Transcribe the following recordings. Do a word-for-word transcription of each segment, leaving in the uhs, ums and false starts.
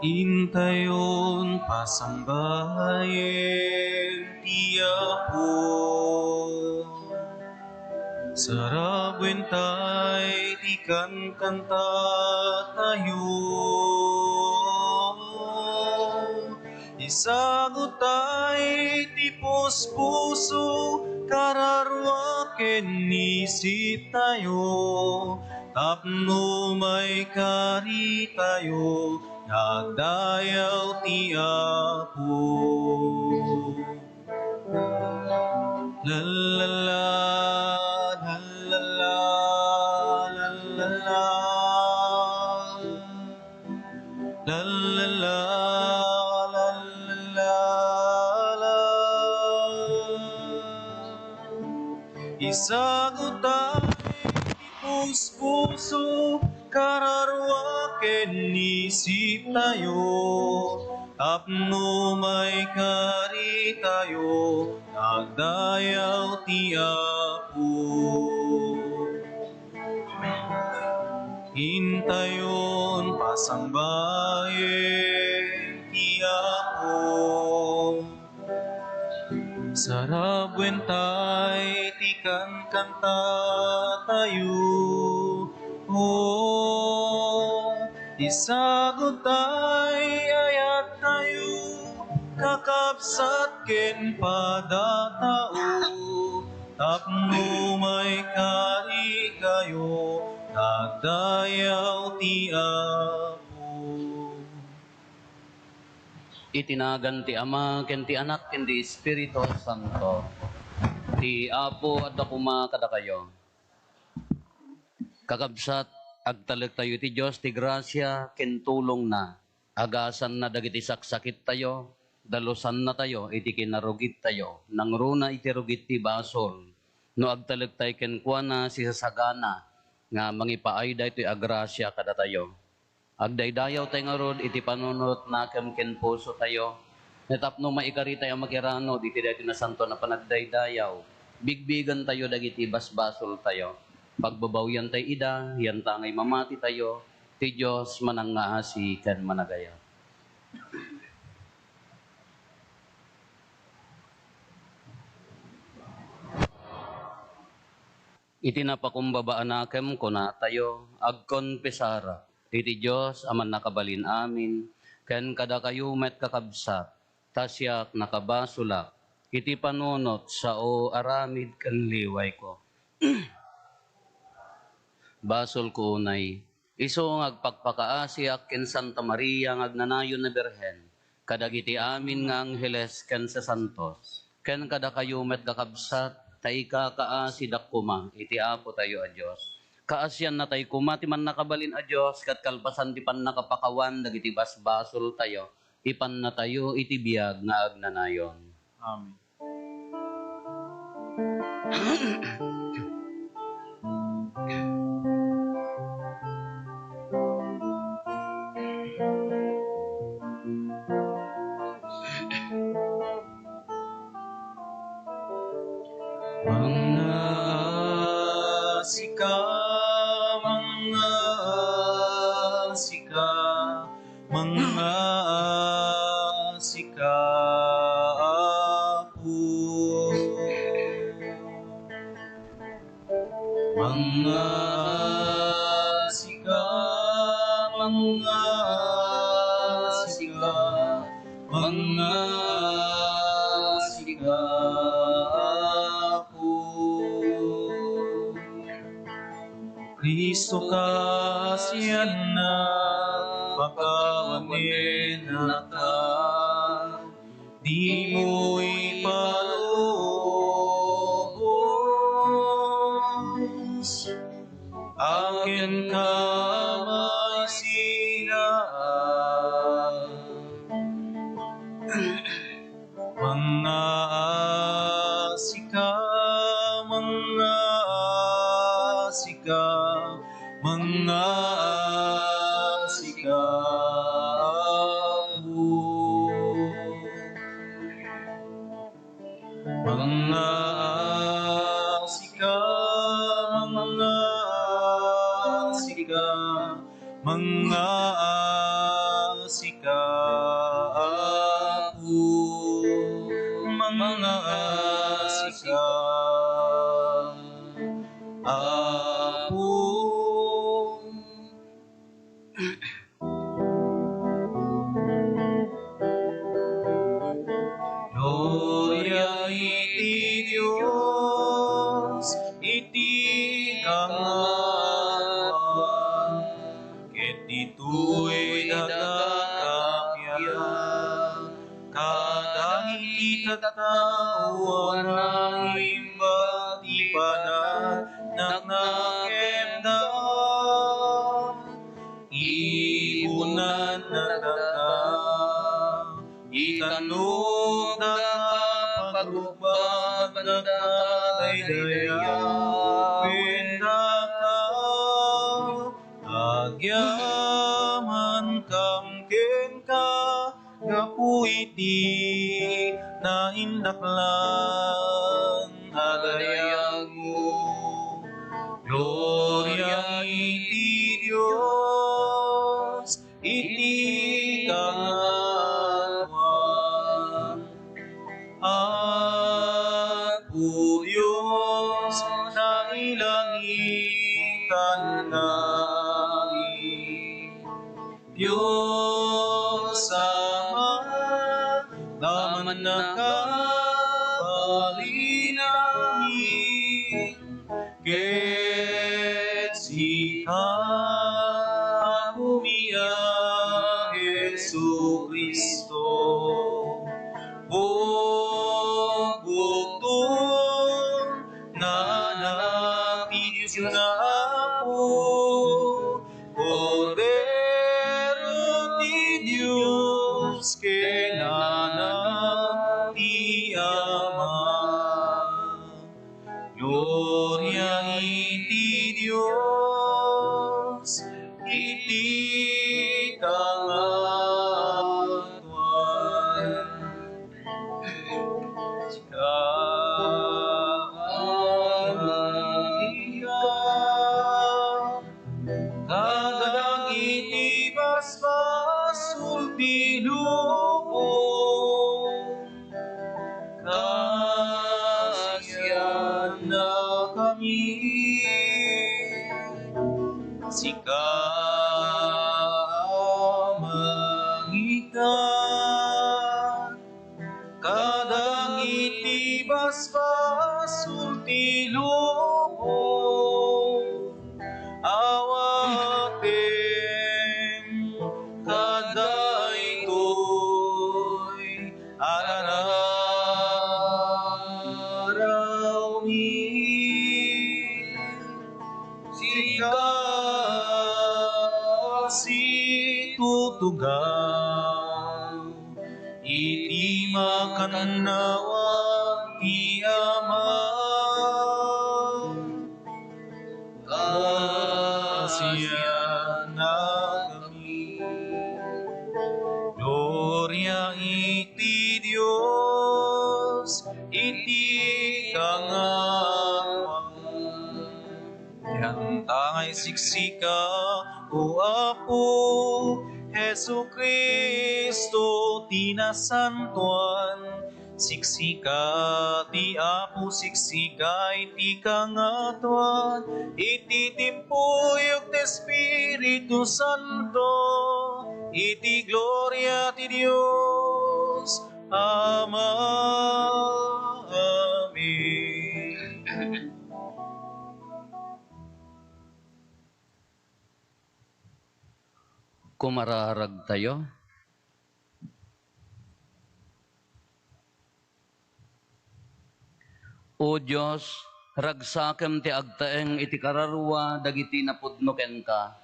Intayon pasangbayen ti Apo. Sarabentay ti kankantatayo. Isagutay ti puspuso, kararua ken isiptayo, tapno maikaritayo nga agdayaw ti Apo. La, la, la, la, la, la, la, la, la. La, la, la, la, la, la, la. Isagutay ti puspuso, kararua ken isiptayo, tapno maikaritayo nga agdayaw ti Apo. Intayon pasangbayen ti Apo. Sarabentay ti kankantatayo. O, isagutay ayattayo, kakabsat ken padatao, tapno maikarikayo nga agdayaw ti Apo. Iti nagan ti Ama, ken ti Anak, ken ti Espiritu Santo. Ti Apo adda koma kadakayo. Kakabsat, agtalektayo iti Dios ti grasia ken tulongna. Agasanna dagiti saksakittayo, dalusannatayo iti kinarugittayo, nangruna iti rugit ti basol. No agtalektayo kenkuana, sisasagana nga mangipaay daytoy a grasia kadatayo. Agdaydayawtayo ngarud iti panunot nakem ken pusotayo, tapno maikaritayo a makiranud iti daytoy nasantoan a panagdaydayaw. Bigbigentayo dagiti basbasoltayo. Pagbabawiantayo ida, yantangay mamatitayo, ti Dios manangngaasi ken managayat. Iti napakumbabaan nakem, kunatayo, agkonfesara iti Dios a Mannakabalin-amin, ken kadakayo met, kakabsat, ta siak nakabasolak iti panunot, sao, aramid ken liwayko. Basolko unay, isu nga agpakpakaasiak ken Santa Maria nga agnanayon a Birhen, kadagiti amin nga angheles ken sasantos, ken kadakayo met, kakabsat, ta ikakaasidak koma iti Apotayo a Dios. Kaasiannatayo koma ti Mannakabalin a Dios, ket kalpasan ti pannakapakawan dagiti basbasoltayo, ipannatayo iti biag nga agnanayon. Amen. Mangngaasika, mangngaasika, mangngaasika, Apo. Mangngaasika, mangngaasika, mangngaasika, Apo. Cristo, kaasiannak, pakawanennaka, dimo ipalubos a kenka maisinag. Mangngaasika, mangngaasika, mangngaasika, Apo. Mangngaasika, mangngaasika, mangngaasika. sika, Apo, mangngaasi ka, Apo. Gloria iti Dios, iti kangatoan, ket ditoy dagiti kappia, kadagiti tattao a nangimba ti panagnakenda. Ipunannaka, itannogdaka, pagrugbagdaka, daydayawen daka, agyamankam kenka, gapu iti naindaklan a dayagmo. Gloria iti Dios iti kangatoan. Apo Dios, nailangitan nga ari. Dios Ama, Amannaka, Balin a langit, ket sika, Apomi a Jesu-Cristo, bugbugton nga Anak ti Dios nga Apo, Kordero ti Dios ken Anak ti Ama. Gloria iti Dios iti kangatoan. Sika, Maria, kadagiti basbasol ti lubong, kaasiannakami. Sika, Maria, kadagiti basbasol ti lubong, awaten kadaytoy a rararawmi. Sika, situtugaw iti makannawan ti Ama, kaasiannakami. Gloria iti Dios iti kangatoan. Dianta nga isiksika, O Apo, Jesu-Cristo ti nasantoan, siksika ti Apo, siksika iti kangatoan, iti timpuyog ti Espiritu Santo, iti gloria ti Dios Ama. Amen. Kumararagtayo. O Dios, ragsakem ti agtaeng iti kararua dagiti napudno kenka.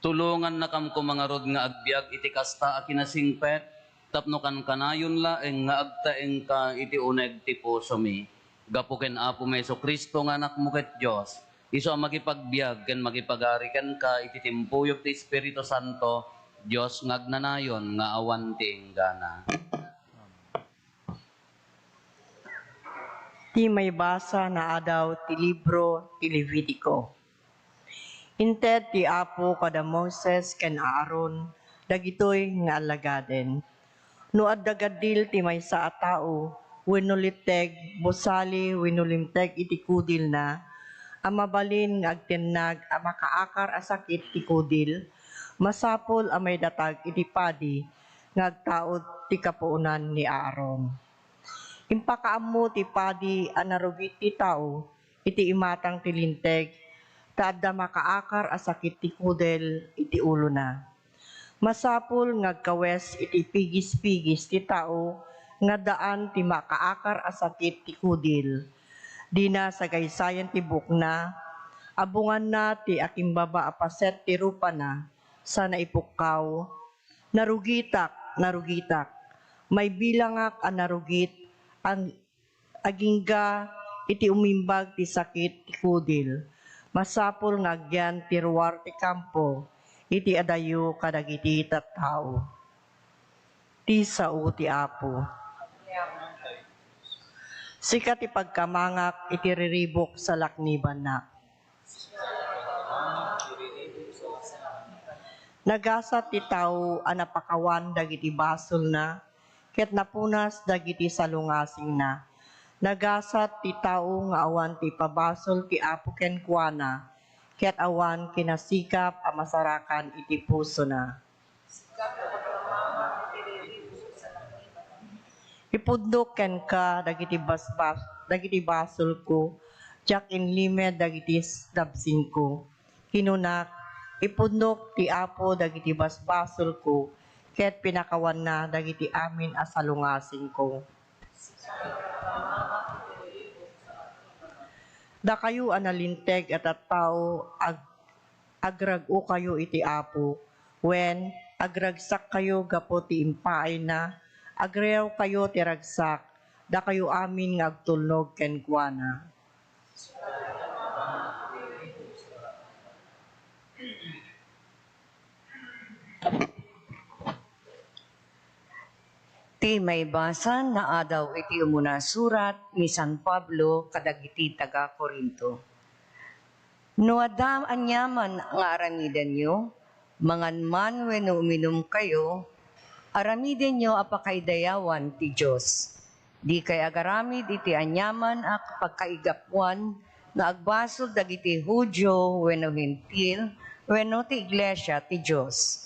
Tulongannakam koma ngarud nga agbiag iti kasta a kinasingpet, tapno kankanayon laeng nga agtaengka iti uneg ti pusomi. Gapu ken Apomi Jesu-Cristo nga Anakmo ket Dios, isu a makipagbiag ken makipagari kenka iti timpuyog ti Espiritu Santo, Dios nga agnanayon nga awan ti inggana. Ti maibasa nga adaw ti libro ti Levitico. Inted ti Apo kada Moises ken Aaron dagitoy nga allagaden. No adda gaddil ti maysa a tao wenno linteg, busali wenno linteg iti kudilna a mabalin nga agtennag a makaakar a sakit ti kudil, masapul a maidatag iti padi nga agtaud ti kapuonan ni Aaron. Impakaammo ti padi a narugit ti tao iti imatang ti linteg ta adda makaakar a sakit ti kudel iti ulona. Masapul nga agkawes iti pigis-pigis ti tao nga addaan ti makaakar a sakit ti kudil. Dina sagaysayan ti buokna, abunganna ti akimbaba a paset ti rupana, sa naipukkaw, "Narugitak, narugitak! Maibilangak a narugit, ang agingga iti umimbag ti sakit ti kudil. Masapul nga agyan ti ruar ti kampo iti adayo kadagiti tattao." Ti sao ti Apo. Sika ti pagkamangak iti riribuk sa laknibanna. Nagasat ti tao a napakawan dagiti basolna, ket napunas dagiti salungasingna. Nagasat ti tao nga awan ti ipabasol ti Apo kenkuana, ket awan kinasikap a masarakan iti pusona. Ipudnok kenka dagiti basbas-, dagiti basolko, diak inlimed dagiti s-, dabsingko. Kinunak, "Ipudnok ti Apo dagiti basbasolko, ket pinakawanna dagiti amin a salungasingko." Dakayo a nalinteg a tattao, ag-, agrag-okayo iti Apo, wen agragsakkayo gapu ti impaayna, agriawkayo ti ragsak, dakayo amin nga agtulnog kenkuana. Ti maibasa naadaw iti umuna surat ni San Pablo kadagiti taga-Corinto. No adda aniaman nga aramidenyo, mangan man wenno uminumkayo, aramidenyo a pakaidayawan ti Dios. Dikay agaramid iti aniaman a pagkaigapuan nga agbasol dagiti Judio wenno Hentil wenno ti iglesia ti Dios.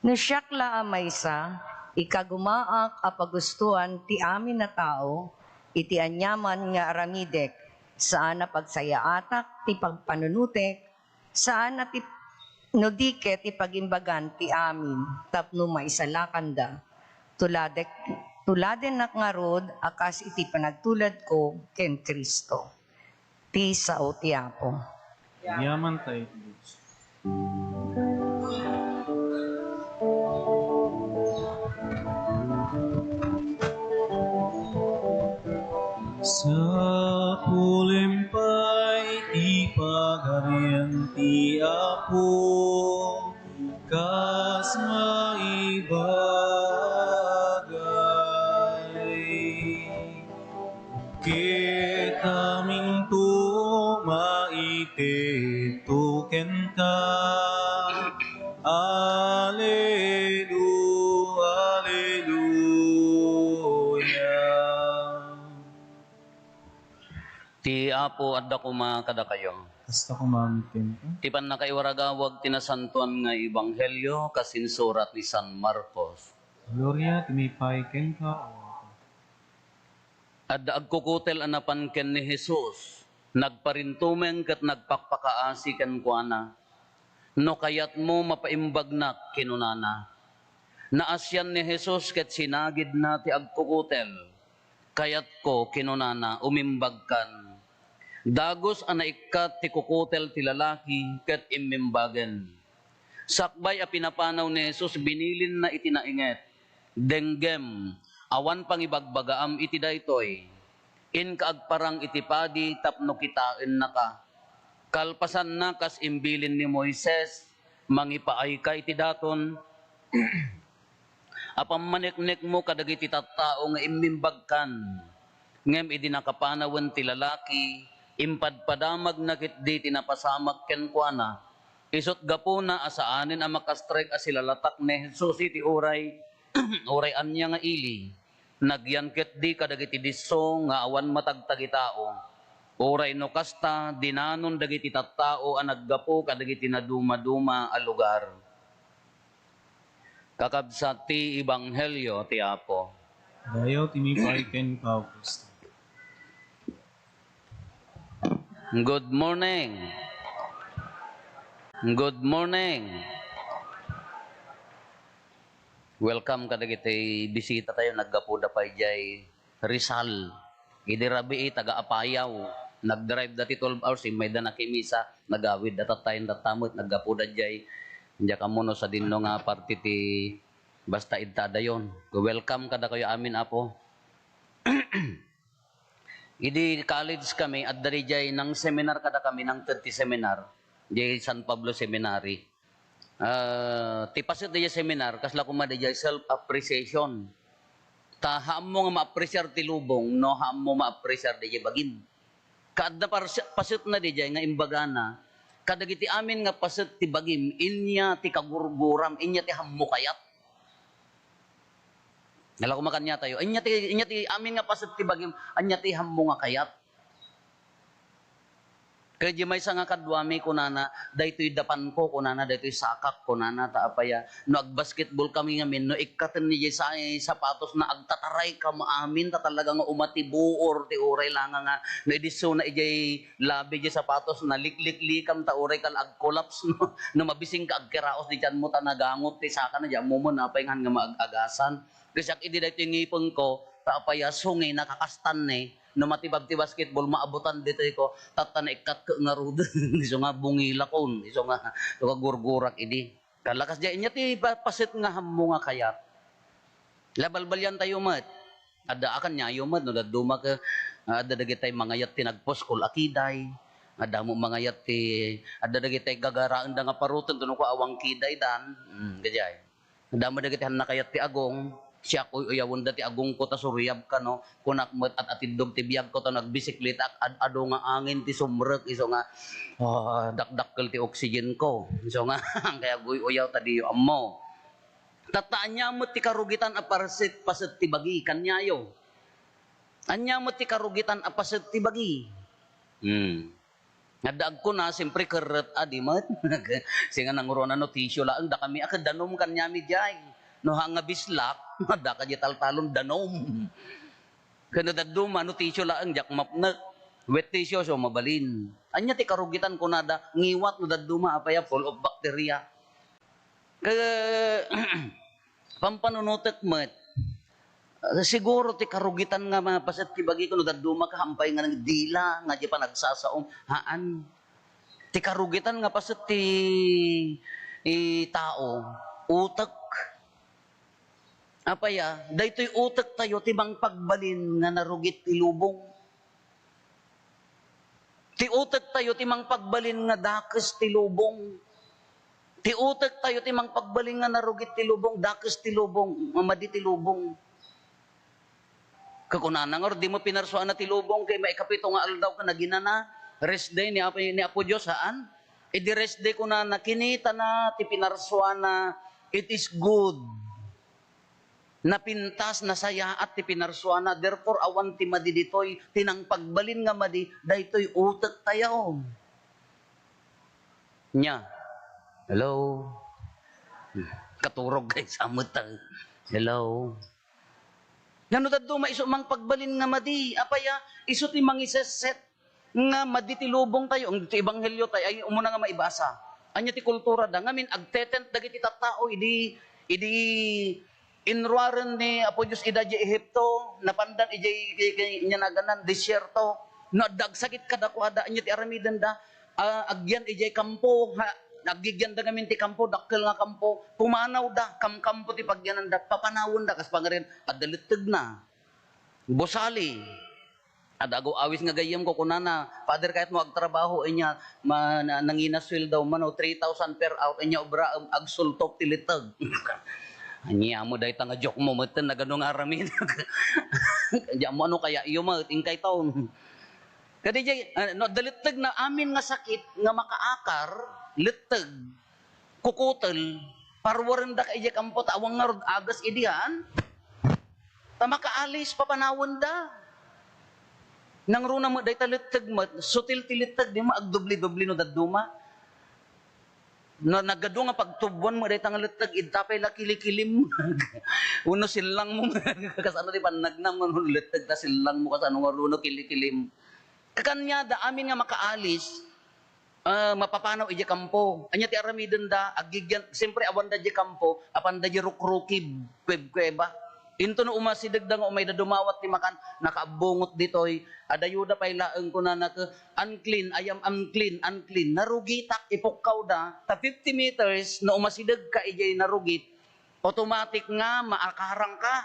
No siak la a maysa, ikagumaak a pagustoan ti amin a tao iti aniaman nga aramidek, saan a pagsayaatak ti pagpanunotek, saan a ti, no di ket ipagimbagan ti amin tapno maisalakanda. Tuladek-, tuladennak ngarud a kas iti panagtuladko ken Cristo. Ti sao ti Apo. Yaman tayo, Diyos. Sapulem pay ti Pagarian ti Apo, kas maibagay. Ket aminto maitedto kenka. Alelu-, Aleluya. Ti Apo adda koma kadakayo. Kasta koma met kenka. Ti pannakaiwaragawag ti nasantoan nga ebanghelio kas insurat ni San Marcos. Gloria ti mapay kenka, O Apo. Adda agkukutel a napan ken ni Jesus. Nagparintumeng ket nagpakpakaasi kenkuana. "No kayatmo, mapaimbagnak," kinunana. Naasian ni Jesus ket sinagidna ti agkukutel. "Kayatko," kinunana, "umimbagkan." Dagus a naikkat ti kukutel ti lalaki ket immimbagen. Sakbay a pinapanaw ni Jesus, binilinna iti nainget, "Denggem, awan pangibagbagaam iti daytoy. Inka agparang iti padi tapno kitaennaka." Kalpasanna, kas imbilin ni Moises, mangipaayka iti daton, a pammaneknekmo kadagiti tattao nga immimbagkan. Ngem idi nakapanawen ti lalaki, impadpadamagna ketdi ti napasamak kenkuana. Isut' gapuna a saanen a makastrek a silalatak ni Jesus iti uray, uray ania nga ili. Nagyan ketdi kadagiti disso nga awan matagtagitao. Uray no kasta, dinanon dagiti tattao a naggapu kadagiti nadumaduma a lugar. Kakabsat ti Ebanghelio ti Apo. Dayaw ti mipay kenka, Kristo. Good morning. Good morning. Welcome kadagiti bisita tayo. Naggapuda pay jay Rizal. Idi rabii, taga Apayao. Nag-drive da ti twelve hours, immayda nakimisa, nagawid da tatta, tatta met, naggapuda jay. Diak ammo no sadinno nga parte ti basta idta dayon. Welcome kadakayo amin, Apo. Idi college kami, adda dijay nang-seminar kadakami, nangted ti seminar, jay San Pablo Seminary. Ah, ti paset dijay seminar, kasla koma dijay self-appreciation. Ta haammo nga ma-appreciar ti lubong, no haammo ma-appreciar dijay bagim. Kaadda parse-, pasetna dijay nga imbagana, kadagiti amin nga paset ti bagim, inya ti kagurguram, inya ti haammo kayat. Nalako makaniatayo. Anya ti, anya ti amin nga paset ti bagim, anya ti haammo nga kayat. Kay di maysa nga kaduami, kunana, "Daytoy dapanko," kunana, "daytoy sakak," kunana, ta apaya, no agbasketball kami ngamin, no ikkaten ni sa-, sapatos na agtataray kam amin, ta talaga nga umatibuor ti uray langa nga, no idisso na ijay labi, ijay sapatos na, likliklikam, ta uray ka la agkolaps, no, no mabising ka agkiraos di tiyan mo, ta nagangot ti saka na, di ammo man, apay nga nga maag-agasan. Kasiak idi daytoy ngipengko, ta apay a sungi, nakakastan ni, no matibab ti basketball, maabutan ditoy ko, tatta naikkat ke ngaruden, isu nga bungilakon, isu nga, isu nga gurgurak idi. Kalakas di, inya ti pa-, paset nga haammo nga kayat. Labalbalian tayo met. Adda a kaniayo met, no dadduma ke, adda dagitay mangayat ti nagpuskol a kiday. Adda mo mangayat ti, adda dagitay gagaraenda nga paruten, tuno ko awang kiday dan. Hmm, gajay. Damo dagiti han nakayat ti agong, siak uy-uyawenda ti agongko ta suriab kano, kunak met at-atiddog ti biagko ta nagbisiklitaak, ad-adu nga angin ti sumrek, isu nga, ah, dakdakkel ti oxygen ko. Isu nga, kay aguy-uyaw ta diyo ammo. Tatta, ania met ti karugitan a parset-, paset ti bagi, kaniayo? Ania met ti karugitan a paset ti bagi? Hmm. Adda agkuna, siyempre, kerret a di met. Singa nanguruan no tissue laeng, dakami a ket danom kaniami diay. No ha nga bislak, adda ka diay taltalon, danom. Ken no dadduma, no tissue laeng, diak mapnek. Wet tissue, so mabalin. Ania ti karugitan kunada, ngiwat no dadduma, apay a full of bacteria. Ke-, pampanunotek met. Ah, siguro ti karugitan nga mapaset ti bagiko no dadduma ka hampay nga nagdila nga di panagsasaom. Haan. Ti karugitan nga paset ti, i, tao, utek. Apay a, daytoy utek tayo ti mangpagbalin nga narugit ti lubong. Ti utek tayo ti mangpagbalin nga dakes ti lubong. Ti utek tayo ti mangpagbalin nga narugit ti lubong, dakes ti lubong, nga madi ti lubong. Kakunana nga, "Di mo pinarsuana ti lubong kay maikapito nga aldaw ka naginana, rest day ni Apo, ni Apo Dios, haan?" Idi rest day kunana, kinitana ti pinarsuana, it is good. Napintas, nasayaat ti pinarsuana. Therefore, awan ti madi ditoy. Ti nangpagbalin nga madi, daytoy utek tayo. Nya. Hello? Katurog kay samot ta. Hello? Nano dadduma isu mangpagbalin nga madi? Apay a, isu ti mangiseset nga madi ti lubong tayo, ti ebanghelio tayo, ay umuna nga maibasa. Anya ti kultura da? Ngamin, agtetent dagiti tattao idi, idi inruaren ni Apo Dios ida idiay Ehipto, napandan idiay, idiay, idiay, inya naganan, desierto. No adda agsakit kadakuada, anya ti aramiden da? Ah, agyan idiay kampo, ha, aggigyan da ngamin ti kampo, dakkel nga kampo. Pumanaw da, kamkampo ti pagyanan da, papanawen da, kas pangarian, adda lettegna. Busali. Adda agu-awis nga gayyemko, kunana, "Father, kayatmo agtrabaho, inya ma-, na-, nangina sueldo mano, three thousand per hour, inya obraem, agsultop ti litteg." Ania mo dayta nga joke mo, metten nagano nga aramid. Di mo ano kaya iyo met, inkay taon. Kadi jay, ah, no, adda lettegna amin nga sakit nga makaakar, letteg, kukutel, parwarenda ka idiay kampo, ta awan ngarud agas idian. Ta makaalis, papanawenda. Nangruna met dayta letteg met, sutil ti letteg, di mo agdubli-dubli no dadduma. No, nagadu nga pagtubuan mo dayta nga letteg, idta pay la kilikilim. Wenno sillang mo, kasano ti pannagnam nga no letteg ta sillang mo, kasano nga runo kilikilim. Kaniada, amin nga makaalis, ah, mapapanaw idiay kampo. Ania ti aramidenda? Aggigyan, siyempre, awanda idiay kampo, apanda idiay rukrukib, kueb-kueba. Into no umasidegda nga umayda dumawat ti makan, nakaabbungot ditoy, adayoda pay laeng kunana ke, "Unclean, I am unclean, unclean." Narugitak, ipukkawda, ta fifty meters, no umasideg ka idiay narugit, automatic nga maakarang ka.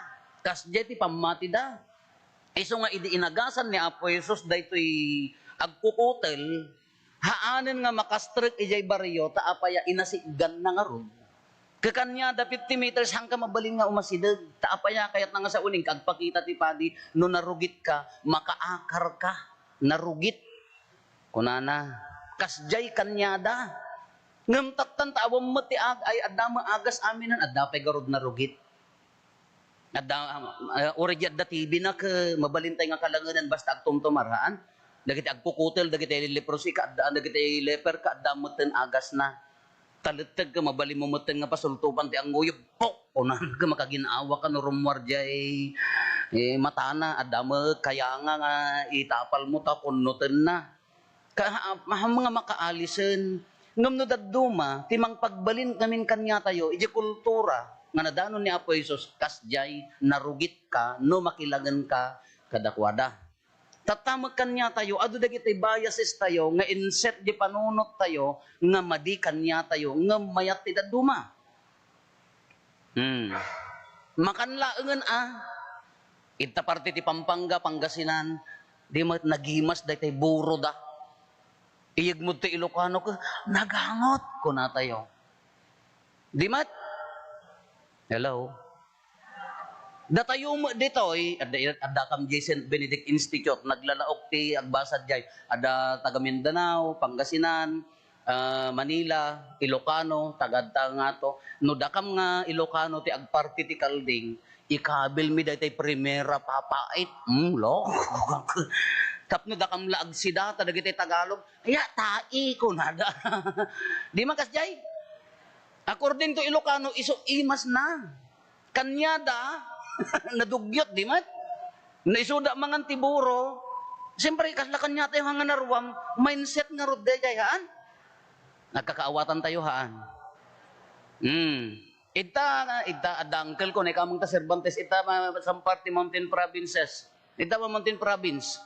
Kasdiay ti pammatida. Isu nga idi inagasan ni Apo Jesus daytoy agkukutel, haanen nga makastrek idiay barrio, ta apaya, inasiganna ngarud. Kaniada, fifty meters, haanka mabalin nga umasideg. Ta apaya, kayatna nga sao, inka agpakita ti padi, no narugit ka, makaakar ka. Narugit. Kunana, kasdiay kaniada. Ngem tattan ta awan met ti ag-, ay, adda met agas aminen, adda pay garud narugit. Adda, ah, uray di adda T V na ke, mabalintay nga kalangenan basta agtumtumar, haan? Dagiti agkukutel, dagiti leprosy ka, adda, dagiti leper ka, adda metten agasna. Taletteg ka, mabalin mo metten nga pasultopan ti anguyog. Pok! Kunana ka, makagin-awa ka no rummuar diay, eh, matana, adda met kayanga nga itapal mo ta kunnotenna. Ka-, ha-, ha-, nga makaalisen. Ngem no dadduma, ti mangpagbalin ngamin kaniatayo, idiay kultura nga nadanon ni Apo Jesus, kasdiay, narugit ka no makilangen ka kadakuada. Tatta met kaniatayo, adu dagiti biases tayo nga inset di panunot tayo nga madi kaniatayo, ngem mayat ti dadduma. Hmm. Makan laengen a. Ita parte ti Pampanga, Pangasinan, di met nagimas daytay buro da. Iyegmo ti Ilocano ke, "Nagangot," kunatayo. Di met? Hello? Datayo met ditoy, adda, adda kam diay Saint Benedict Institute, naglalaok ti agbasa diay. Adda taga Mindanao, Pangasinan, ah, Manila, Ilocano, taga adta ngato. No dakam nga Ilocano ti agparti ti kalding, ikabilmi daytay Primera Papait. Hmm, lo. Tapno dakam la agsida, ta dagiti Tagalog, "Aya, tai," kunada. Di man kasdiay? According to Ilocano, isu imasna. Kaniada, nadugyot, di met? No isuda mangan ti buro, siyempre, kasla kaniatayo nga naruam, mindset ngarud daydiay, haan? Nagkakaawatan tayo, haan? Hmm. Ita, ita, adda uncle ko, naikaw ta Cervantes, ita, ma-, some part ti mountain provinces. Ita, ma-, mountain province.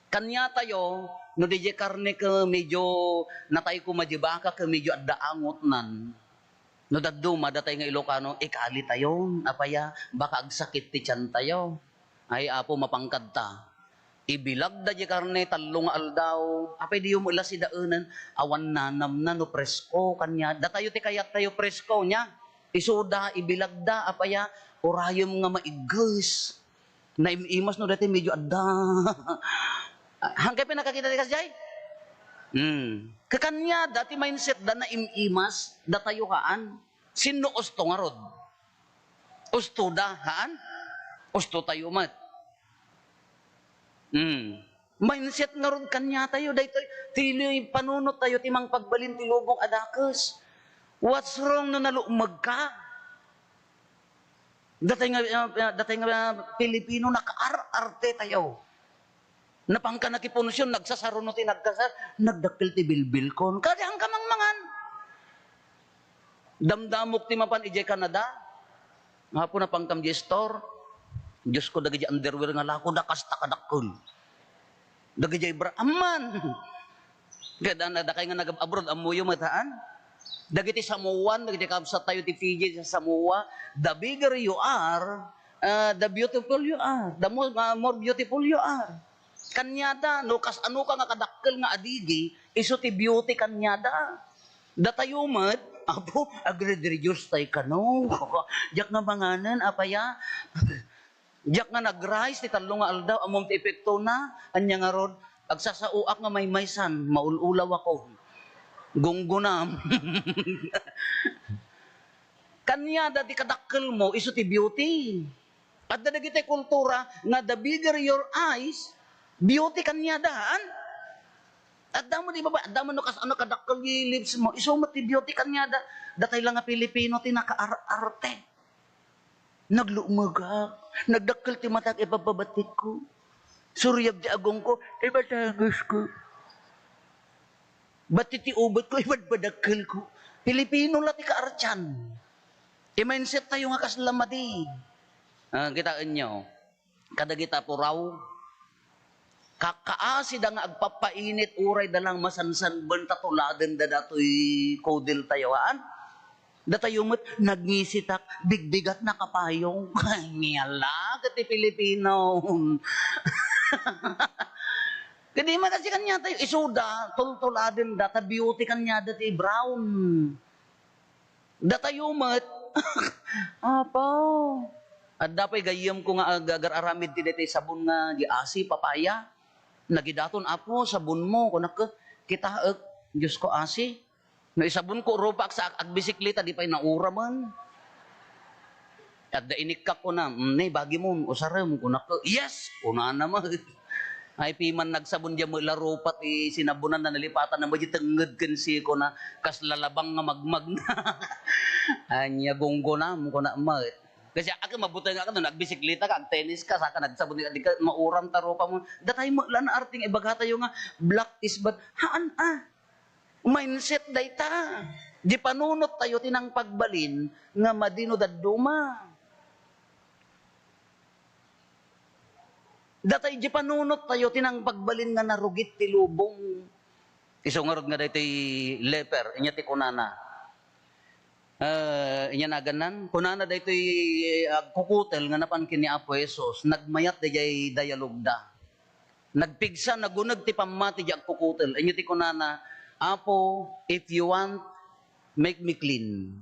Kaniatayo, no diay karne ke medyo natay ko madi baka ke medyo adda angotnan. No dadduma, datay nga Ilocano, ikalitayon. Apaya, baka agsakit ti tiantayo. Ay, Apo, mapangkadta. Ibilagda diay karne, tallo nga aldaw. Apay, diyo met la sidaenen. Awan nanamna no presko, kania. Datayo ti kayattayo presko, nia. Isuda, ibilagda, apaya, urayem nga maigges. Naim-imas no daytoy medyo adda. Hangkay pinakakita ti kasdiay? Hmm. Kakaniada ti mindset da naim-imas, datayo haan. Sinno usto ngarud? Usto da, haan? Usto tayo met. Hmm. Mindset ngarud kaniatayo, daytoy, ti panunot tayo, ti mangpagbalin ti lubong a dakes. What's wrong no nalukmeg ka? Datay nga, ah, ah, datay nga, ah, Pilipino, nakaar-arte tayo. Napangka nakipunsion, nagsasaruno ti nagkasar, nagdakkel ti bilbilkon. Kadi ang kamangmangan. Damdamok ti mapan idiay Canada. Nga apo, napangkam di store. Diyos ko, dagiti underwear nga lako, da kasta kadakkel. Dagiti bra, amman. Kaya da, dakay nga nag-abroad, ammoyo met, haan? Dagiti Samoan, dagiti kabsat tayo ti Fiji, sa Samoa, the bigger you are, uh, the beautiful you are, the more, uh, more beautiful you are. Kaniada, no, kas-, ano ka nga kadakkel nga adigi, isu ti beauty kaniada. Datayo met, apo, agre-reduce tay kano. Diak nga manganen, apaya. Diak nga nag-rice ti tallo nga aldaw, ammom ti epektona. Ania ngarud, agsasaoak nga maymaysan, maul-ulaw ako. Gunggunam. Kaniada ti kadakkelmo, isu ti beauty. Adda dagiti kultura nga the bigger your eyes, beauty kaniada, haan? Adda mo, di ba, ba? Adda mo no kas-, ano, kadakkel ti lips mo, isu met ti beauty kaniada. Datay la nga Pilipino ti nakaar-arte. Naglumegak. Nagdakkel ti matak, ipapabatikko. Suriag ti agongko, ipatangosko. Bat ti ubetko, ibadbadakkelko. Pilipino la ti kaartian. Ti mindset tayo nga kasla madi. Ah, kitaenyo. Kadagita puraw. Kakaasida nga agpapainit, uray da lang masansanben ta tuladenda datoy kudel tayo, haan? Datayo met, nagngisitak, bigbigat na kapayong. Ngala, ket ti Pilipino. Kadi man kasi kaniatayo, isuda, tultuladenda, ta beauty kaniada ti brown. Datayo met. Apo. Adda pay gayyemko nga ag-, agar-aramid ti daytoy sabon nga di asi, papaya. Nagidaton, "Apo, sabonmo," kunak, kitaek. Diyos ko, asi. No isabonko rupak sa ag-, agbisikleta, di pay nauramen. Adda inikkak, kuna, "Mm, ne, bagimon, usarem," kunak, "Yes," kunana met. Ay, piman nagsabon diay met la rupa ti sinabonan na nalipatan na met diay tengnged ken siko na kasla labang nga magmagna. Ania gunggunam, kuna met. Kasi aka mabuteng aka no nagbisikleta ka, agtennis ka, saka nagsabon ka, di ka mauram ta rupa mo. Datay met la nga arte nga ibagatayo nga black is bad. Haan a. Mindset dayta. Di panunot tayo ti nangpagbalin nga madi no dadduma. Datay di panunot tayo ti nangpagbalin nga narugit ti lubong. Isu ngarud nga daytoy leper, inya ti kunana. Eh, inya nagannan, kunana daytoy agkukutel nga napan ken ni Apo Jesus, nagmayat dayjay dialogda. Nagpigsa, naguneg ti pammati di agkukutel. Inya ti kunana, "Apo, if you want, make me clean."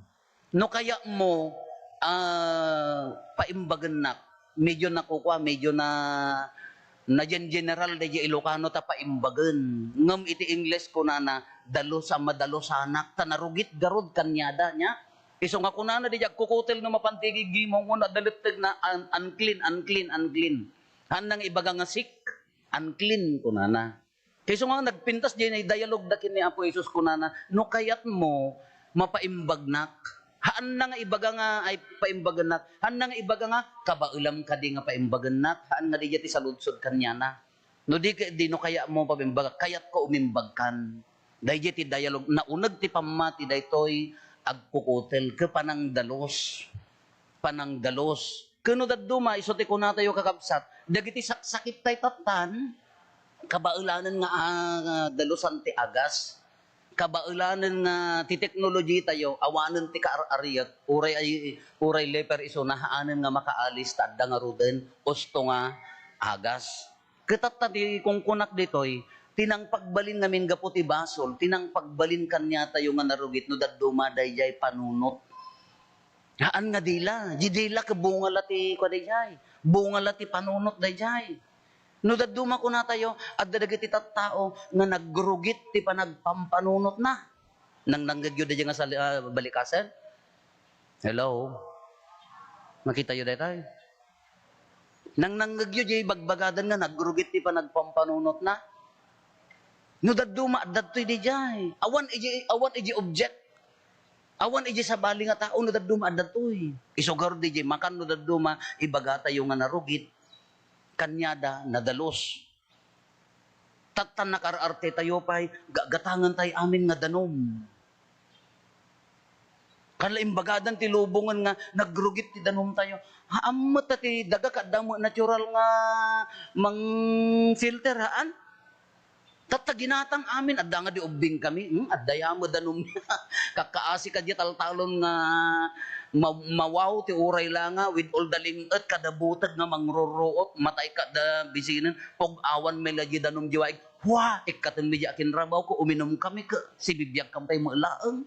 No kayatmo, ah, paimbagennak. Medyo nakukua, medyo na, na gen-, general dayjay Ilocano ta paimbagen. Ngem iti Ingles kunana, "The loose a madalusanak," ta narugit garud kaniada nia. Isu nga kunana dayjay agkukutel no mapan ti gigimong, no adda lettegna, un-, unclean, unclean, unclean. Haanna nga ibaga nga sick, unclean kunana. Isu nga nagpintas diay dialogda ken ni Apo Jesus, kunana, "No kayatmo, mapaimbagnak." Haanna nga ibaga nga ay paimbagennak. Haanna nga ibaga nga, "Kabaelam kadi nga paimbagennak." Haan nga dayjay ti saludsod kaniana. No di ka, di no kayatmo paimbaga, kayatko umimbagkan. Dayjay ti dialog, nauneg ti pammati daytoy agkukutel, ket panangdalus. Panangdalus. Ken no dadduma, isu ti kunatayo, kakabsat, dagiti saksakittayo tattan, kabaelanen nga, ah, dalusan ti agas. Kabaelanen nga ti teknolojitayo, awanen ti kaar-ariet, uray ay, uray leper isuna, haanen nga makaalis, ta adda ngaruden, usto nga agas. Ket tatta ti kunkunak ditoy, ti nangpagbalin ngamin gapu ti basol, ti nangpagbalin kaniatayo nga narugit no dadduma dayjay panunot. Haan nga dila, di dila ket bunga la ti kua dayjay, bunga la ti panunot dayjay. No dadduma kunatayo, adda dagiti tattao nga nagrugit ti panagpampanunotna. Nangnangngegyo dayjay nga sali-, ah, balikasen? Hello? Makitayo daytoy? Nangnangngegyo jay bagbagadan nga nagrugit ti panagpampanunotna? No dadduma, adda daytoy dayjay. Awan ijay, awan ijay object. Awan ijay sabali nga tao no dadduma, adda daytoy. Isu garud dayjay makan no dadduma, ibagatayo nga narugit. Kaniada, nadalus. Tattan nakaar-arte tayo pay, ga-, gatangan tayo amin nga danum. Kasla imbagadan ti lubongen nga nagrugit ti danum tayo. Haan met ta ti daga ket adda met natural nga mang-filter, haan? Tatta ginatang amin, adda nga di ubbing kami, hmm, adda ya met danum. Kakkaasi ka diay taltalon nga ma-, mawaw ti uray la nga with all the lim-et kada buteg nga mangrurruot, matay kada bisinen, pug-awan mi la diay danum diay waig. Hua! Ikkatenmi diay akinrabawko, uminum kami ket sibibiag kam tay met laeng.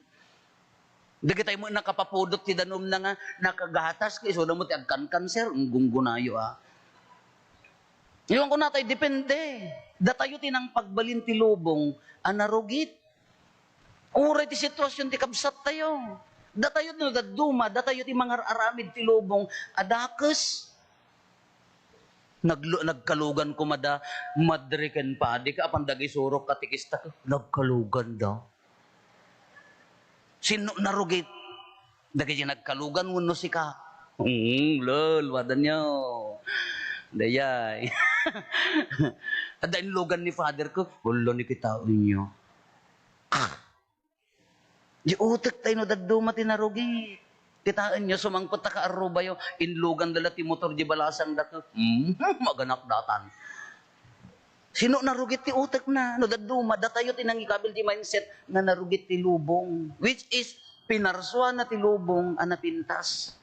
Dagitay met nakapapudot ti danumna nga nakagatas ket isuna met ti agkankanser, gunggunayo a. Iwan ko natay, depende. Datayo ti nangpagbalin ti lubong a narugit. Uray ti sitwasyon ti kabsattayo. Datayo no dadduma, datayo ti mangar-aramid ti lubong a dakes. Naglu-, nagkalugan koma da madre ken padi ka apan dagisurok katekista, nagkalugan da. Sino narugit? Dagiti nagkalugan wenno sika? Hmm, lol, wadanyo. Dayay. Adda inlugan ni father ko, "Wala ni kitaenyo." Di utek tayo no dadduma ti narugit. Kitaenyo, sumangpet ta kaarrubayo, inlugan da la ti motor di balasang dako. Hmm, maganak datan. Sino narugit ti utekna? No dadduma, datayo ti nangikabil ti mindset nga narugit ti lubong. Which is, pinarsuana ti lubong a napintas.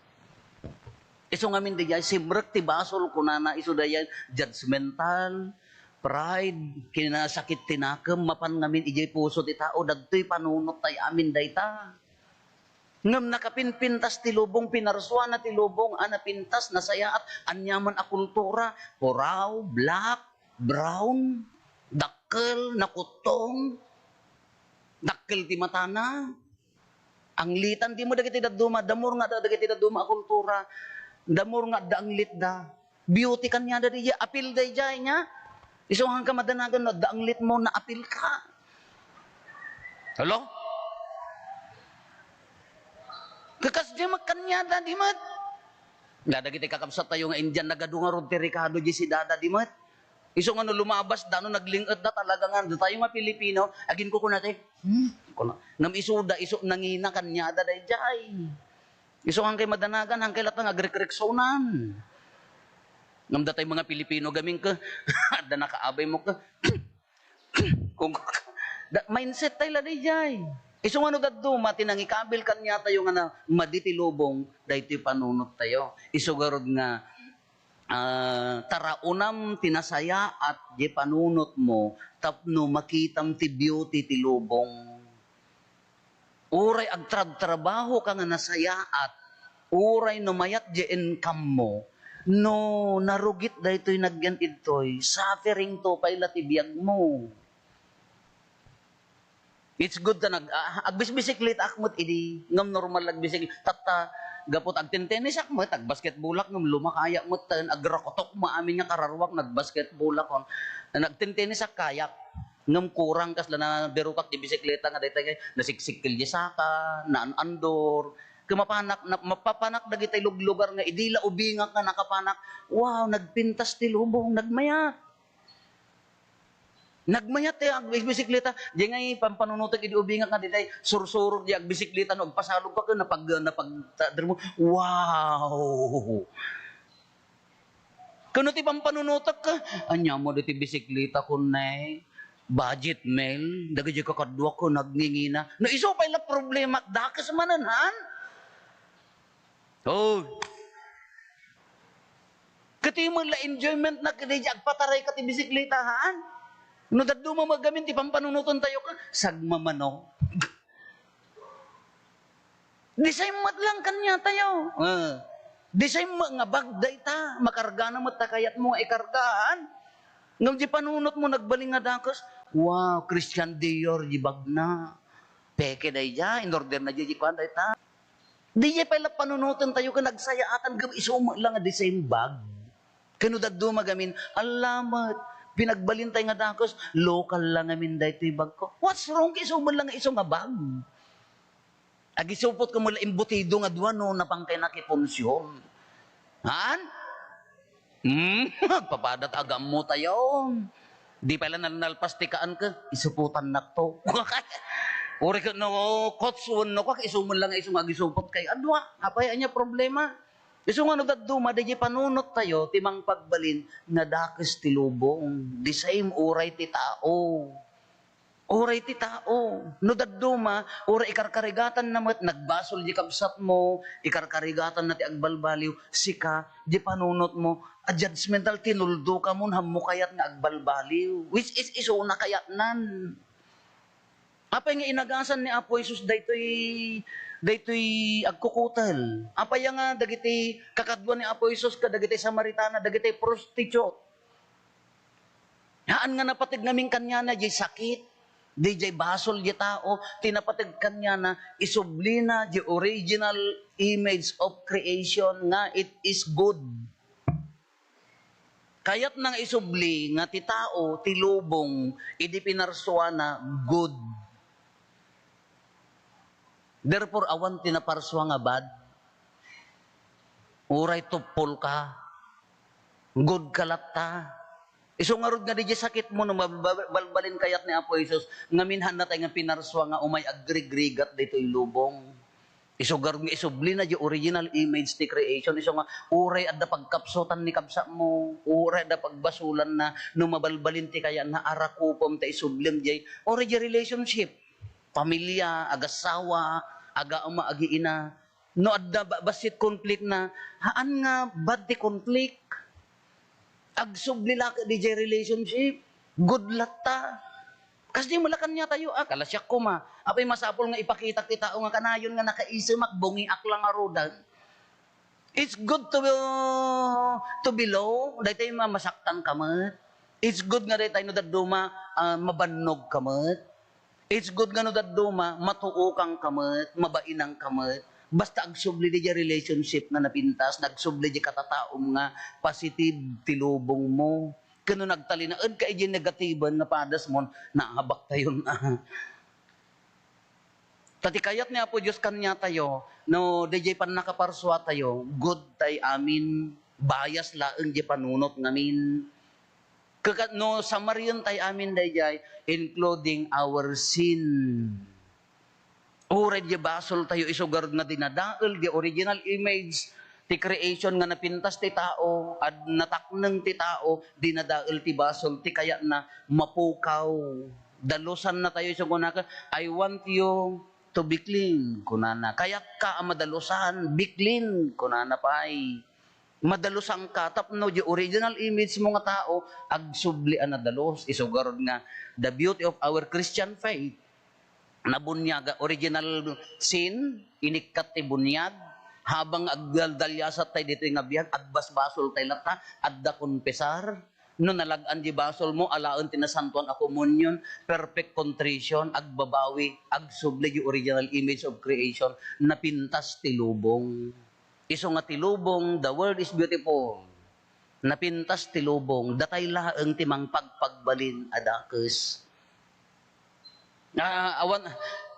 Isu ngamin dayay, simrek ti basol, kunana, isu dayay, judgmental, pride, kinasakit ti nakem, mapan ngamin idiay puso ti tao, dagtoy panunot tayo amin dayta. Ngem nakapinpintas ti lubong, pinarsuana ti lubong a napintas, nasayaat, aniaman a kultura, puraw, black, brown, dakkel, nakuttong, dakkel ti matana. Anglitan, di mo dagiti dadduma, damor nga da-, dagiti dadduma a kultura, damor nga adda anglitda. Beauty kaniada daydiay, apil daydiay nia. Isu nga ka madanagan no adda anglitmo, naapilka. Hello? Kakas di met kaniada, di met. Nga dagiti kakabsat tayo nga Indian, nagadu ngarud ti rekado di si Dada, di met. Isu nga no lumabas da, no nagling-et da talaga nga, datayo nga Pilipino, agin ko kuna ti, "Hmm," kuna. Ngem isuda, isu nangina kaniada daydiay. Isu hankay madanagan, hankay latta nga agrekreksonan. Ngem datayo mga Pilipino gamin ka, adda nakaabay mo ka. Kung, da, mindset tayo la daydiay. Isu nga no dadduma, ti nangikabil kaniatayo nga na, madi ti lubong, daytoy panunot tayo. Isu garud nga, ah, taraonam ti nasayaat di panunotmo tapno makitam ti beauty ti lubong. Uray agtrabtrabaho ka nga nasayaat, uray no mayat di income mo, no narugit daytoy nagyan idtoy, suffering to pay la ti biagmo. It's good ta nag-, ah, agbisbisikletaak met idi, ngem normal agbisik-, tatta, gapu ta agtentennisak met, agbasketballak, ngem lumakayak met ten, agrakutok mo amin nga kararuak, nagbasketballakon. Nagtentennisak kayak, ngem kurang kasla naberokak ti bisikleta nga daytay, nasiksikkel di saka, naan-andor. Ket mapanak, na, mapapanak dagitay luglugar nga idi la ubingak nga nakapanak, wow, nagpintas ti lubong, nagmayat. Nagmayat ti agbisikleta. Di ngay pampanunotek idi ubingak nga daytay, sursurog di agbisikleta no agpasalog ka ken napag-, napag-, ta-, mo, wow! Ken no ti pampanunotek, ania mo diti bisikleta kun nay? Budget meal, dagiti kakaduak ken nagngingina. No isu pay la problema, dakes manen, han? Oh. Ket imo la enjoyment na kadaydi agpataray ka ti bisikleta, haan? No dadduma met gamin ti pampanunoten tayo ka, sagmamano. Design met lang kanya tayo. Ah. Design met nga bag dayta, makargana met ta kayatmo nga ikarga, haan? Ngem di panunot mo nagbalin nga dakes, wow, Christian Dior di bagna. Peke daydiay, in-order na daydiay kuan dayta. Daydiay pay la panunoten tayo ken nagsayaatan ken isu met la nga the same bag. Ken no dadduma gamin, ala met, pinagbalin tayo nga dakes, local la ngamin daytoy bagko. What's wrong? Isu met la nga isu nga bag. Agisupot ko met la embutido nga dua no, napangkay nakipunsion. Haan? Hmm, agpapadat agammo tayo. Di pay la nal-, nalpas ti kaan ka, isuputannak to. Uri ka no, coach, wenno ka, isu man lang isu nga agisupot kay adwa. Apay ania problema? Isu nga no dadduma, daydiay panunot tayo, ti mangpagbalin nga dakes ti lubong. The same uray ti tao. Uray ti tao, no dadduma, uray ikarkarigatanna met, nagbasol di kabsatmo, ikarkarigatanna ti agbalbaliw, sika, di panunotmo, a judgmental, tinuldo ka mon, hammo kayat nga agbalbaliw. Which is, isuna kayatnan. Apay nga inagasan ni Apo Jesus daytoy, daytoy agkukutel? Apay nga dagiti kakaduan ni Apo Jesus kadagiti Samaritana, dagiti prostitute? Haan nga napateg ngamin kaniana, jay sakit. Di jay basol di tao, ti napateg kaniana, isublina di original image of creation nga it is good. Kayatna nga isubli nga ti tao, ti lubong, idi pinarsuana, good. Therefore, awan ti naparsua nga bad. Uray tuppol ka, good ka latta. Isu ngarud nga di jay sakit mo no mabal-, balbalin kayat ni Apo Jesus, ngamin hannatay nga pinarsua nga umay agrigrigat ditoy lubong. Isu ngarud nga isubli na di original image ti creation. Isu nga uray adda pagkapsutan ni kabsat mo, uray adda pagbasulan na, no mabalbalin ti kayat na, arakupem ta isublem jay, uray jay relationship. Pamilia, agassawa, agaama, agiina. No adda ba-, bassit conflict na, haan nga bad ti conflict. Agsubli la ket di jay relationship. Good latta. Kas di mo la kaniatayo, ah, kalasiak koma. Apay masapul nga ipakitak ti tao nga kanayon nga nakaisemak, bungiak la ngaruden. It's good to, to be low. Daytoy ma-, masaktan ka met. It's good nga daytoy no dadduma, ah, mabannog ka met. It's good nga no dadduma, matuokang ka met, mabainang ka met. Basta agsubli di jay relationship nga napintas, nagsubli di katataom nga positive ti lubong mo. Ken no nagtalinaed ka ijay negatiben nga padasmon, naabak tayon, ah. Ta ti kayat ni Apo Dios kaniatayo, no, dayjay pannakaparsuatayo, good tay amin, bias laeng jay panunot ngamin. Kaka-, no, samarien tay amin dayjay, including our sin. Uray jay basoltayo, isu ngarud nga dinadael di original image ti creation nga napintas ti tao, ad-, natakneng ti tao, dinadael ti basol, ti kayatna mapukaw. Dalusan natayo, isu kunana, "I want you to be clean," kunana. "Kayatka a madalusan, be clean," kunana pay. Madalusanka tapno di original image mo nga tao, agsubli a nadalus. Isu ngarud nga the beauty of our Christian faith. Nabuniag, original sin, inikkat ti buniag. Habang agdaldaliasat tay ditoy nga biag, agbasbasol tay latta, adda konfesar. No nalag-an di basol mo, alaen ti Nasantoan a Komunion, perfect contrition, agbabawi, agsubli di original image of creation, napintas ti lubong. Isu nga ti lubong, the world is beautiful. Napintas ti lubong, datay laeng ti mangpagpagbalin a dakes. Ah, awan,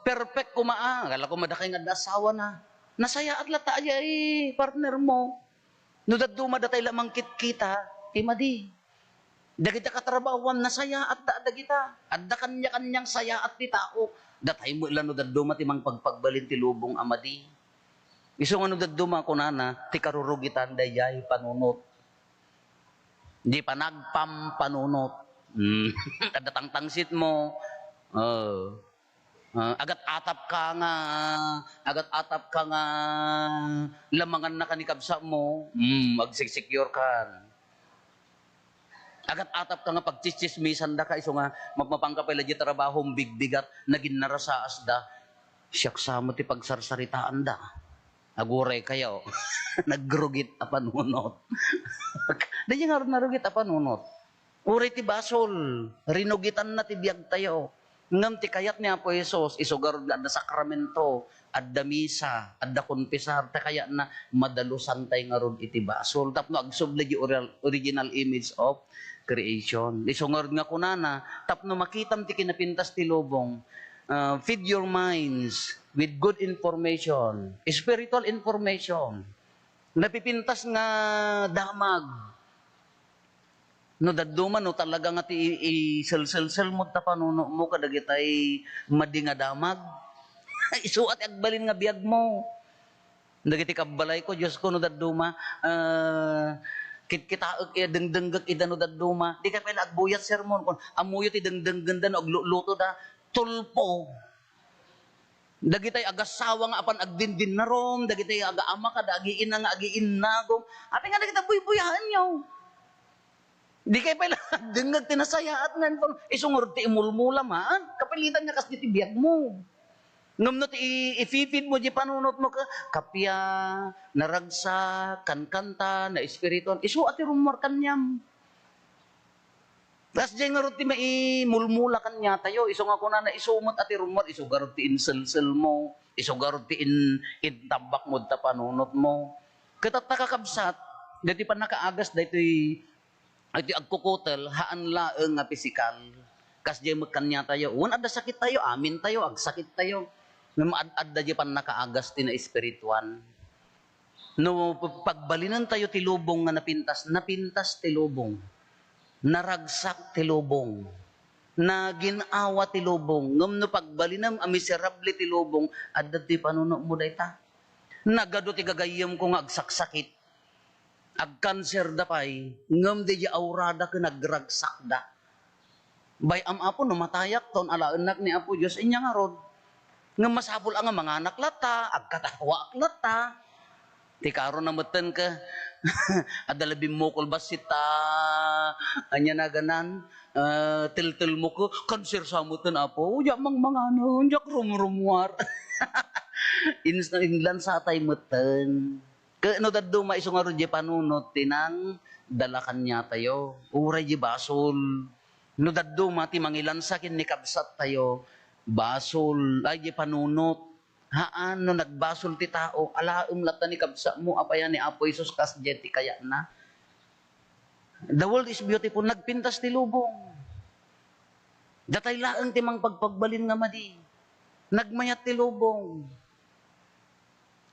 perfect koma, ah. Kala ko madakay nga adda asawana. Nasayaat latta aya, eh, partner mo. No dadduma datay la mangkitkita, ti madi. Dagita katrabahoam, nasayaat da dagita. Adda kanya-kanyang sayaat ti tao. Datay met la no dadduma ti mangpagpagbalin ti lubong a madi. Isu nga no dadduma, kunana, ti karurugitan, dayjay panunot. Di panagpampanunot. Mm. Adda tangtangsit mo. Oh. Ah, agat-atap ka nga, agat-atap ka nga lamangan na ka ni kabsa mo. Mm, magsecure kan. Agat-atap ka nga pagtsitsismisan da ka, isu nga mapmapan ka pay la di trabaho, bigbigat, naging narasaas da. Siak sa mo ti pagsarsaritaan da. Aguray kayo. Nagrugit a panunot. Dayjay ngarud narugit a panunot. Uray ti basol, rinugitanna ti biagtayo. Ngem ti kayat ni Apo Jesus, isu ngarud nga adda sakramento, adda misa, adda konfesar, ti kayatna, madalusan tay ngarud iti basol. Tapno agsubli di ori-, original image of creation. Isu ngarud nga kunana, tapno makitam ti kinapintas ti lubong, ah, feed your minds with good information, spiritual information. Napipintas nga damag. No dadduma, no talaga nga ti i-, iselselsel mo ta panunot mo kadagitay madi nga damag. Isu a ti agbalin nga biag mo. Dagiti kabbalay ko, Dios ko, no dadduma, ah, kitkitaek, eh, dengdenggek ida no dadduma. Di ka pay la agbuyat sermon. Kun ammoyo ti dengdenggenda no aglutoda, tulpo. Dagitay agassawa nga apan agdindinnarom, dagitay agaama kada agiina nga agiinnagom. Apay nga dagita buybuyaenyo? Di kay pay la dengngeg ti nasayaat nga info-, isu ngarud ti imulmula man. Kapilitan nga kas diti biag mo. Ngem no ti i-, ifi-feed mo di panunot mo ka, kapia, naragsak, kankanta, naespirituan, isu a ti rummuar kaniam. Kasdiay ngarud ti maimulmula kaniatayo, isu nga kunana, isu met a ti rummuar, isu garud ti inselselmo, isu garud ti in-, intambakmo ta panunotmo. Ket atta, kakabsat, daytoy pannakaagas daytoy, daytoy agkukutel, haan laeng nga pisikal. Kasdiay met kaniatayo, wen adda sakittayo, amintayo, agsakittayo. Ngem ad-, adda diay pannakaagas ti naespirituan. No p-, pagbalinentayo ti lubong nga napintas, napintas ti lubong. Naragsak ti lubong. Nagin-awa ti lubong. Ngem no pagbalinem a miserable ti lubong, adda ti panunotmo dayta. Nagadu ti gagayyemko nga agsaksakit. Agkanserda pay, ngem diay aurada ken agragsakda. Bay-am, Apo, no matayakton, alaennak ni Apo Dios, ania ngarud? Ngem masapul a nga manganak latta, agkatawaak latta. Ti karona metten ket, adda la bimmukol bassit ta, ania naganan, eh, teltelmo ket, kanser sa metten, Apo, diak mangmangano, diak rumrummuar. Ins-, inlansatay metten. Ket no dadduma, isu ngarud diay panunot ti nangdala kaniatayo. Uray diay basol. No dadduma ti mangilansa ken ni kabsattayo, basol. Ay, diay panunot. Haan, no nagbasol ti tao, alaem latta ni kabsatmo, apay a ni Apo Jesus kasdiay ti kayatna. The world is beautiful. Nagpintas ti lubong. Datay laeng ti mangpagpagbalin nga madi. Nagmayat ti lubong.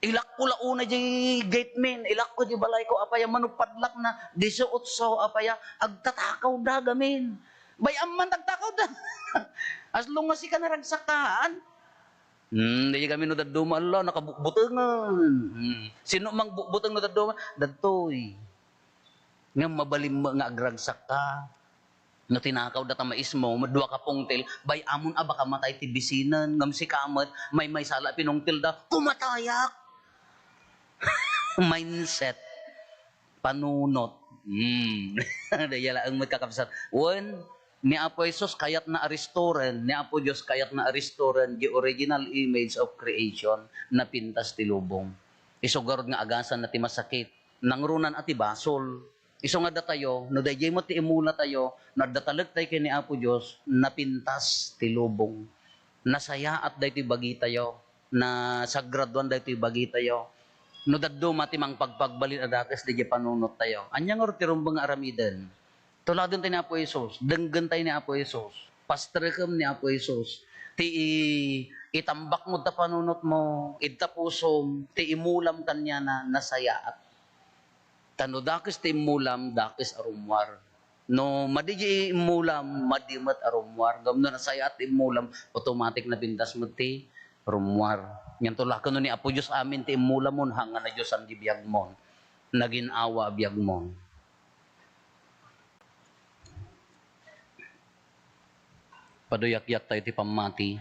Ilakko la unay diay gate men, ilakko diay balayko, apay a mano padlakna, disiotso, apay a agtatakawda gamin. Bay-am man ti agtakawda. As long as sika naragsakka, haan. Hmm, diay gamin no dadduma, ala, nakabukbutengen. Hmm. Sino mangbukbuteng no dadduma? Dadtoy. Ngem mabalin met nga agragsakka. No tinakawda ta maismo, dua ka pungtil, bay-amon a baka matay ti bisinen, ngem sika met, maymaysa la pinungtilda, kumatayak! Mindset. Panunot. Hmm. Dayta laeng met, kakabsat. Wen, ni Apo Jesus kayatna a restoren, ni Apo Dios kayatna a restoren, the original image of creation, napintas ti lubong. Isu garud nga agasanna ti masakit. Nangruna a ti basol. Isu nga datayo, no daydiay met ti immulatayo, no adda talektayo ken ni Apo Dios, napintas ti lubong. Nasayaat daytoy bagitayo, nasagraduan daytoy bagitayo. No dadduma ti mangpagpagbalin a dakes daydiay panunottayo. Ania ngarud ti rumbeng nga aramiden? Tuladentayo ni Apo Jesus, denggentayo ni Apo Jesus, pasterekem ni Apo Jesus. Ti i-, itambakmo ta panunotmo, ita pusom, ti immulam kaniana, nasayaat. Ta no dakes ti immulam, dakes a rummuar. No madi diay immulam, madi met a rummuar. Ngem no nasayaat ti immulam, automatic napintas met ti rummuar. Ngem tulaken no ni Apo Dios amin ti immulamon, haan nga nadiosan ti biagmon. Nagin-awa a biagmon. Paduyakyaktayo ti pammati.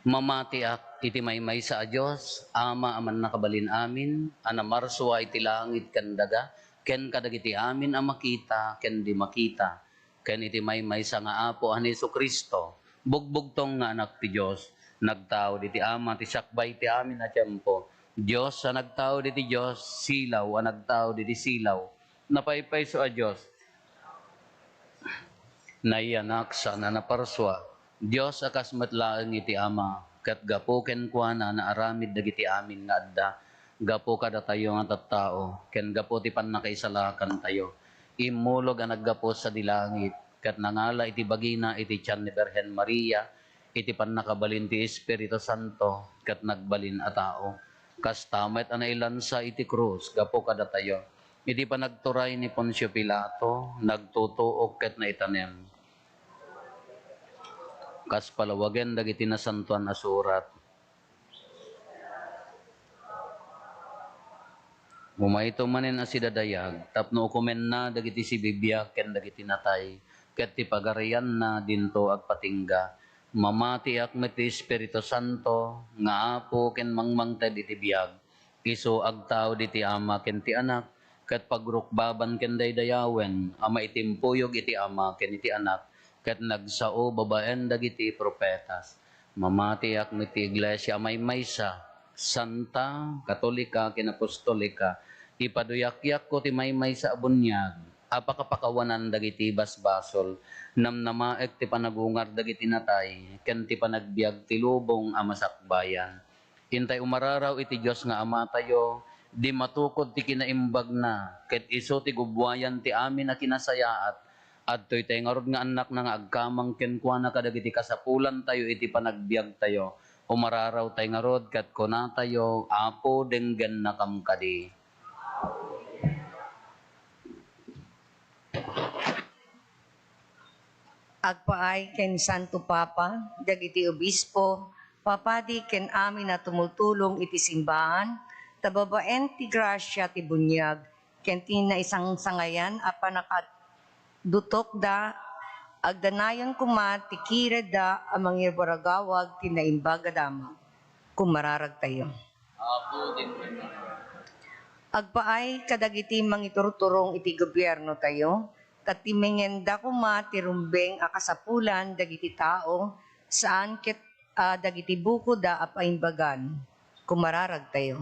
Mamatiak iti maymaysa a Dios, Ama a mannakabalin amin, a namarsua iti langit ken daga, ken kadagiti amin a makita ken di makita, ken iti maymaysa nga Apo a ni Jesu-Cristo, bugbugtong nga Anak ti Dios, nagtaud iti Ama ti sakbay ti amin a tiempo, Dios a nagtaud iti Dios, silaw a nagtaud iti silaw, napaypayso a Dios, naiyanak saan a naparsua, Dios a kas met laeng iti Ama, ket gapu kenkuana naaramid dagiti amin nga adda, gapu kadatayo nga tattao, ken gapu ti pannakaisalakantayo. Immulog a naggapu sadi langit, ket nangala iti bagina iti tian ni Birhen Maria, iti pannakabalin ti Espiritu Santo, ket nagbalin a tao. Kasta met a nailansa iti krus gapu kadatayo. Iti panagturay ni Poncio Pilato, nagtutuok ket naitanem. Kas palawagen dagiti Nasantoan a Surat. Umayto manen a sidadayag, tapno ukomenna dagiti sibibiag ken dagiti natay, ket ti pagarianna dinto agpatingga. Mamatiak met ti Espiritu Santo, nga Apo ken mangmangted iti biag. Isu agtaud iti Ama ken ti Anak, ket pagrukbaban ken daydayawen a maitimpuyog iti Ama ken iti Anak, ket nagsao babaen dagiti profetas. Mamatiak met ti iglesia a maymaysa, santa, katolika, ken apostolika. Ipaduyakyakko ti maymaysa a buniag. a pakapakawanan dagiti basbasol. Namnamaek ti panagungar dagiti natay ken ti panagbiag ti lubong a masakbayan. Intay umararaw iti Dios nga Amatayo, di matukod ti kinaimbagna, ket isu ti gubbuayan ti amin a kinasayaat. Adtoy tay ngarud nga annakna nga agkamang kenkuana kadagiti kasapulantayo iti panagbiagtayo. Umararaw tay ngarud ket kunatayo, Apo, denggennakam kadi. Agpaay ken Santo Papa, dagiti obispo, papadi ken amin a tumultulong iti simbahan, ta babaen ti grasia ti buniag ken ti naisangsangayan a pannakadutokda, agdanayon koma ti kiredda a mangirwaragawag ti Naimbag a Damag. Kumararagtayo. Apo, denggennakam. Agpaay kadagiti mangiturturong iti gobiernotayo, ta timengenda koma ti rumbeng a kasapulan dagiti tao, saan ket a dagiti bukodda a paimbagan. Kumararagtayo.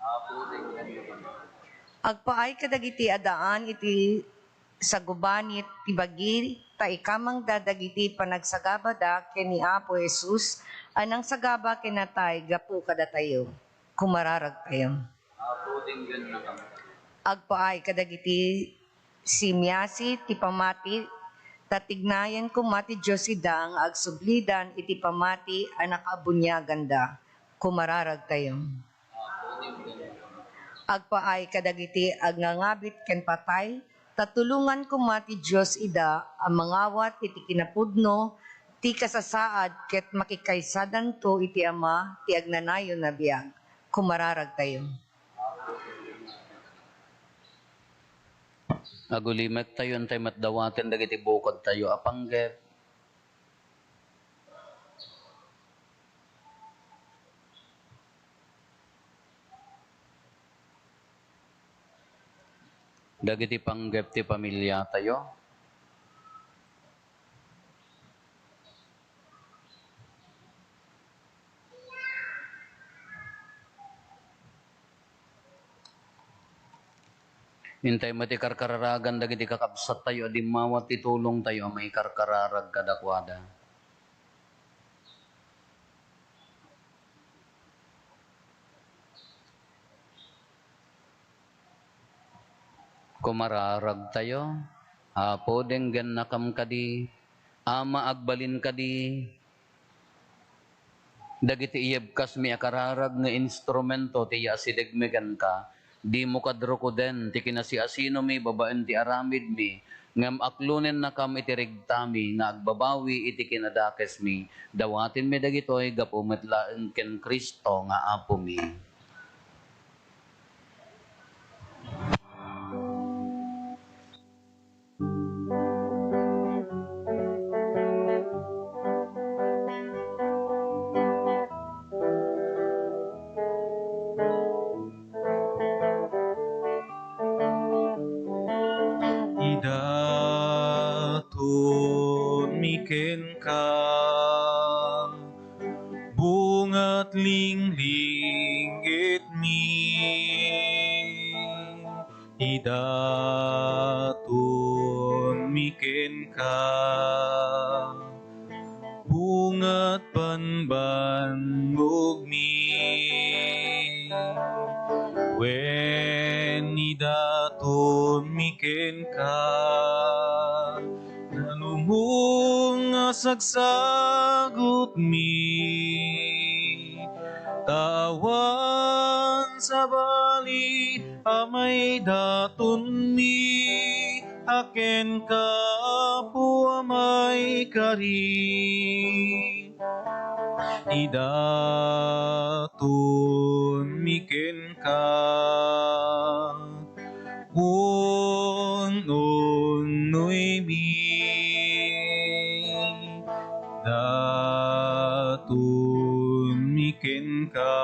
Apo, denggennakam. Agpaay kadagiti addaan iti sagubanit ti bagi, ta ikamangda dagiti panagsagabada ken ni Apo Jesus a nangsagaba ken natay gapu kadatayo. Kumararagtayo. Apo, denggennakam. Agpaay kadagiti simiasi ti pamati, ta tignayan koma ti Dios ida nga agsublidan iti pamati a nakaabuniaganda. Kumararagtayo. Agpaay kadagiti agngangabit ken patay, ta tulongan koma ti Dios ida a mangawat iti kinapudno ti kasasaad ket makikaysadanto iti Ama ti agnanayon a biag. Kumararagtayo. Agulimektayo intay met dawaten dagiti bukodtayo a panggep. Dagiti panggep ti pamiliatayo. Intay met ti karkararagan dagiti kakabsattayo a dimmawat ti tulongtayo a maikarkararag kadakuada. Kumararagtayo, Apo, denggennakam kadi, Ama, agbalin kadi. Dagiti iyebkasmi a kararag nga instrumento ti yaasidegmi kenka, dimo kadrukuden ti kinasiasinomi babaen ti aramidmi, ngem aklonennakam iti regtami nga agbabawi iti kinadakesmi. Dawatenmi dagitoy gapu met laeng ken Cristo nga Apomi. Idatonmi kenka, bungat linglinggitmi. Idatonmi kenka, bungat banbannogmi. Wen idatonmi kenka, nanumong a sagsagutmi. Ta awan sabali a maidatonmi, a kenka, Apo a maikari. Idatonmi kenka, un-unnoymi. Idatonmi kenka,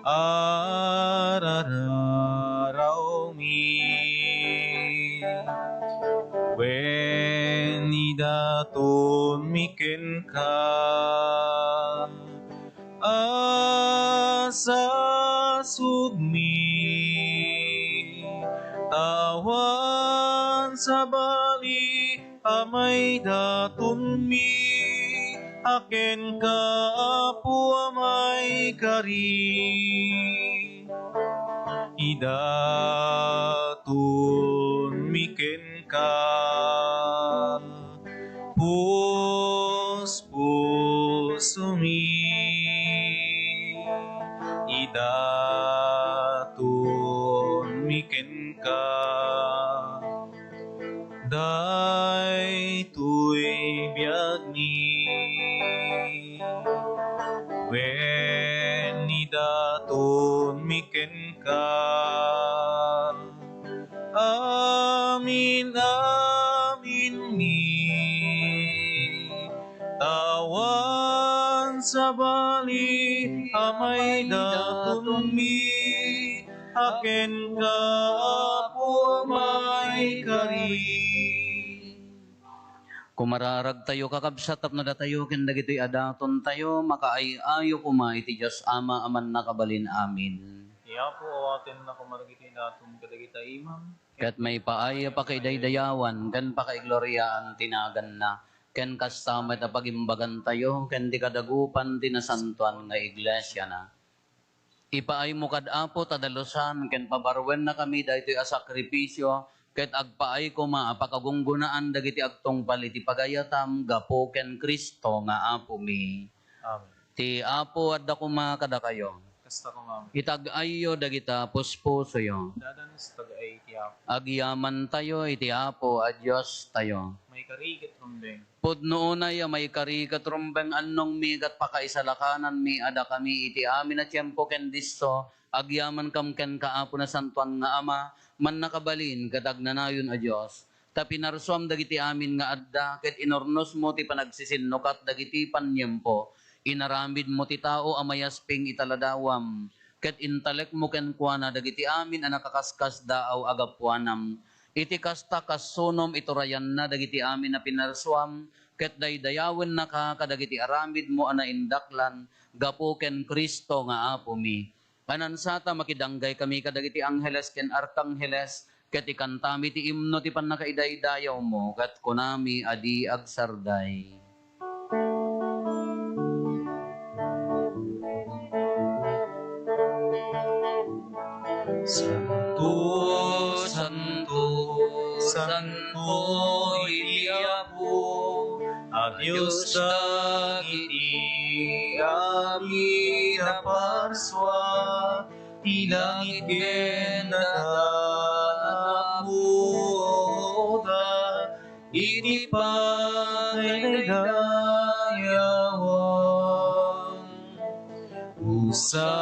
arararawmi. Wen idatonmi kenka, asasugmi. Sabali a maidatonmi a kenka, Apo a maikari. Idatonmi kenka puspusomi. Idatonmi kenka daytoy biagmi. Wen idatonmi kenka amin-aminmi. Awan sabali a maidatonmi a kenka, Apo a maikari. Kumararagtayo, kakabsat, tapno datayo ken dagitoy a datontayo makaay-ayo koma iti Dios Ama a Mannakabalin-amin. Ti Apo awatenna koma dagitoy daton kadagita imam. Ket maipaay a pakaidaydayawan ken pakaigloriaan ti naganna, ken kasta met a pagimbagantayo ken ti kadagupan ti nasantoan nga iglesiana. Ipaaymo kad Apo ta dalusan ken pabarwennakami daytoy a sakrifisio, ket agpaay koma a pakagunggonaan dagiti agtungpal iti pagayatam gapu ken Cristo nga Apomi. Amen. Ti Apo adda koma kadakayo. Kasta koma. Itag-ayyo dagita puspusoyo. Dadan sa tag-ay ti Apo. Agyamantayo iti Apo a Diostayo. Maikari ket rumbeng. Pudno unay a maikari ket rumbeng, annongmi ket pakaisalakananmi a dakami iti amin a tiempo ken disso, agyamankam kenka, Apo Nasantoan nga Ama, Mannakabalin ket Agnanayon a Dios. Ta pinarsuam dagiti amin nga adda, ket inurnosmo ti panagsisinnukat dagiti paniempo. Inaramidmo ti tao a mayasping ita ladawam, ket intalekmo kenkuana dagiti amin a nakakaskasdaaw a gapuanam. Iti kasta, kasunom iturayanna dagiti amin a pinarsuam, ket daydayawennaka kadagiti aramidmo a naindaklan gapu ken Cristo nga Apomi. Anansata, makidanggay kami kadagiti angheles ken arkangheles, ket ikantami ti imno ti pannakaidaydayawmo, ket kunami a di agsarday. Santo, santo, santo iti Apo a Dios dagiti amin a parsua, ti langit ken daga napuda iti pakaidaydayawan. Hosanna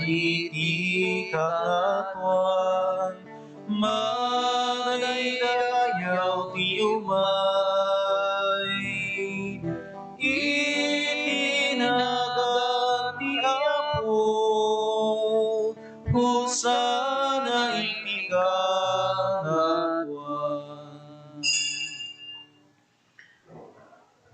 iti Kangatoan. Madaydayaw ti umay iti nagan ti Apo. Hosanna iti Kangatoan.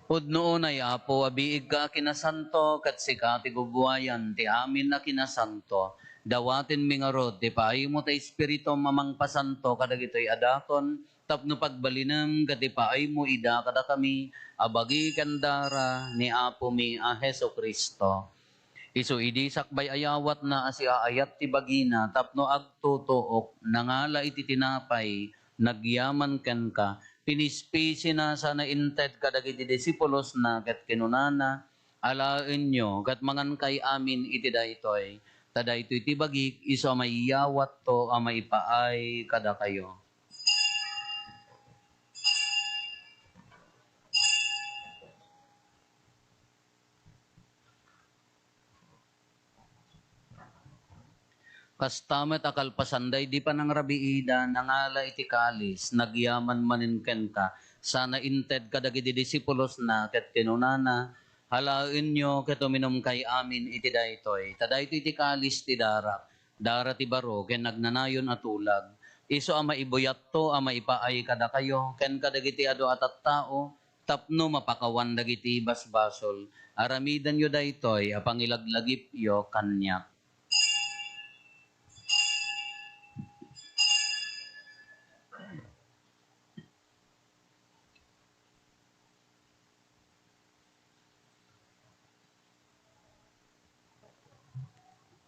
Pudno unay, Apo, a biigka a kinasanto, ket sika ti gubuayan ti amin a kinasanto. Dawatenmi ngarud ti paaymo ti Espiritum a mangpasanto kadagitoy a daton, tapno pagbalinem ket ipaaymo ida kadakami a bagi ken dara ni Apomi a Jesu-Cristo. Isu idi sakbay a yawatna a siaayat ti bagina tapno agtutuok, nangala iti tinapay, nagyaman kenka, pinispisina sana inted kadagiti disipulosna ket kinunana, "Alaenyo ket mangankay amin iti daytoy, ta daytoy ti bagik isu a maiyawatto a maipaay kadakayo." Kasta met a kalpasan daydi panangrabiida, nangala iti kalis, nagyaman manen kenka, sana inted kadagiti disipulosna, ket kinunana, "Alaenyo ket uminumkay amin iti daytoy, ta daytoy ti kalis ti darak, dara ti baro ken agnanayon a tulag. Isu a maibuyatto a maipaay kadakayo ken kadagiti adu a tattao, tapno mapakawan dagiti basbasol. Aramidenyo daytoy a pangilaglagipyo kaniak."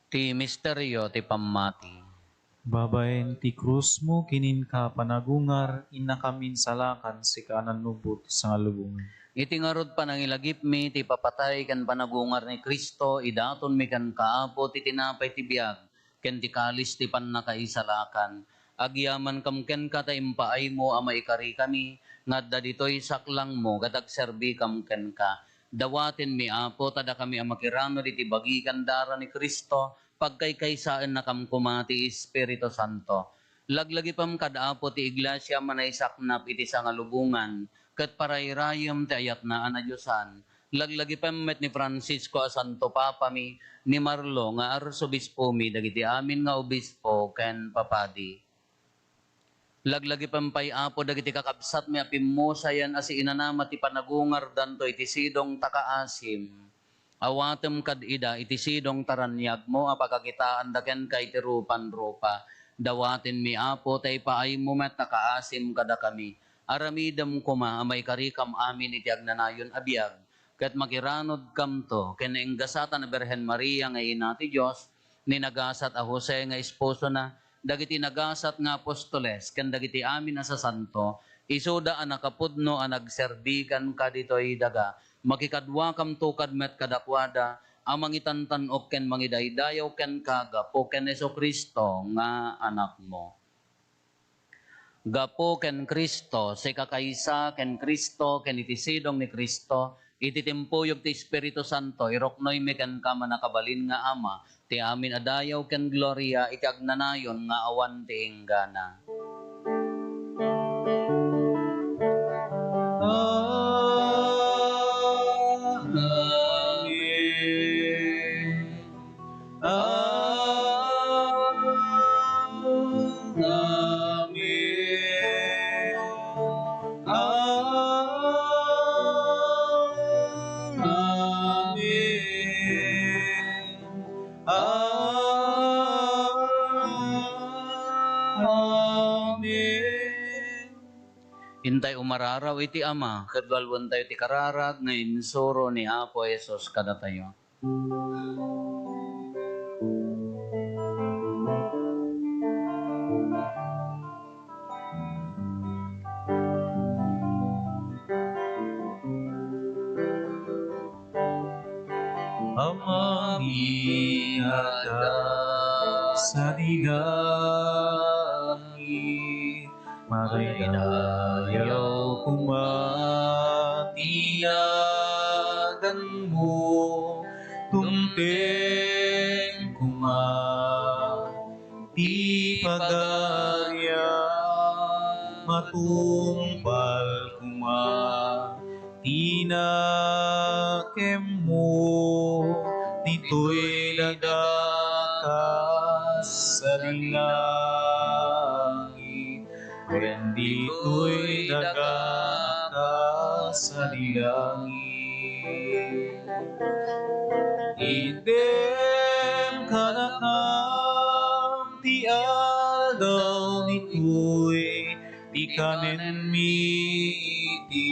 Ti misterio ti pammati. Babaen ti krusmo ken inka panagungar, innakam insalakan, sika a nannubot ti sangalubongan. Iti ngarud, panangilagipmi ti ipapatay ken panagungar ni Cristo, idatonmi kenka, Apo, ti tinapay ti biag ken ti kalis ti pannakaisalakan. Agyamankam kenka ta impaaymo a maikarikami nga adda ditoy saklangmo ket agserbikam kenka. Dawatenmi, Apo, ta dakami a makiranud iti bagi ken dara ni Cristo, pagkaykaysaennakam koma ti Espiritu Santo. Laglagipem kad Apo ti Iglesia a manaisaknap iti sangalubongan, ket parayrayem ti ayatna a nadiosan. Laglagipem met ni Francisco a Santo Papami, ni Marlo nga Arsobispomi, dagiti amin nga obispo ken papadi. Laglagipem pay, Apo, dagiti kakabsatmi a pimmusayan a siinanama ti panagungardanto iti sidong ta kaasim. Awatem kad ida iti sidong ta raniagmo a pakakitaanda kenka iti rupan-rupa. Dawatenmi, Apo, ta ipaaymo met a kaasim kadakami. Aramidem koma a maikarikam amin iti agnanayon a biag, ket makiranudkamto ken nainggasatan a Birhen Maria nga Ina ti Dios, ni nagasat a Jose nga esposona, dagiti nagasat nga apostoles, ken dagiti amin a sasanto, isuda a nakapudno a nagserbi kenka ditoy daga, makikaduakamto kad met kadakuada a mangitantan-ok ken mangidaydayaw kenka gapu ken Jesu-Cristo nga Anakmo. Gapu ken Cristo, sika kaysa ken Cristo, ken iti sidong ni Cristo, iti timpuyog ti Espiritu Santo, iruknoymi kenka, mannakabalin nga Ama, ti amin a dayaw ken gloria iti agnanayon nga awan ti inggana. Amen. Amen. Amen. Amen. Intay umararaw iti Ama, ket lualuentayo ti kararag nga insuro ni Apo Jesus kadatayo. Amami nga adda sadi langit, maraydayaw koma ti naganmo, dumteng koma ti pagariam, matungpal koma ti nakemmo ditoy daga kas sadi langit, ken ditoy daga kas sadi langit. Itdem kadakam ti aldaw ditoy ti kanenmi iti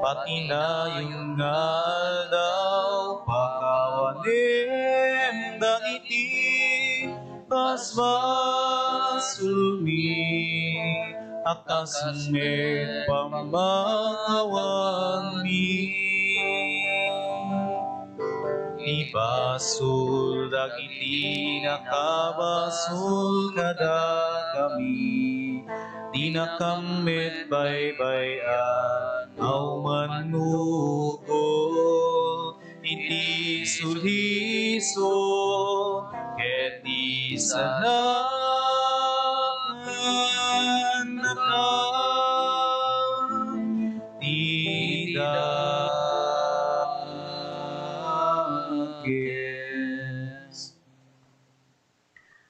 patinayon nga aldaw, pakawanem dagiti basbasolmi a kas met pammakawanmi. Ibasol dagiti nakabasol kadakami, dinakam met baybay-an a umannugot iti suliso ket isanannakam ti dakes.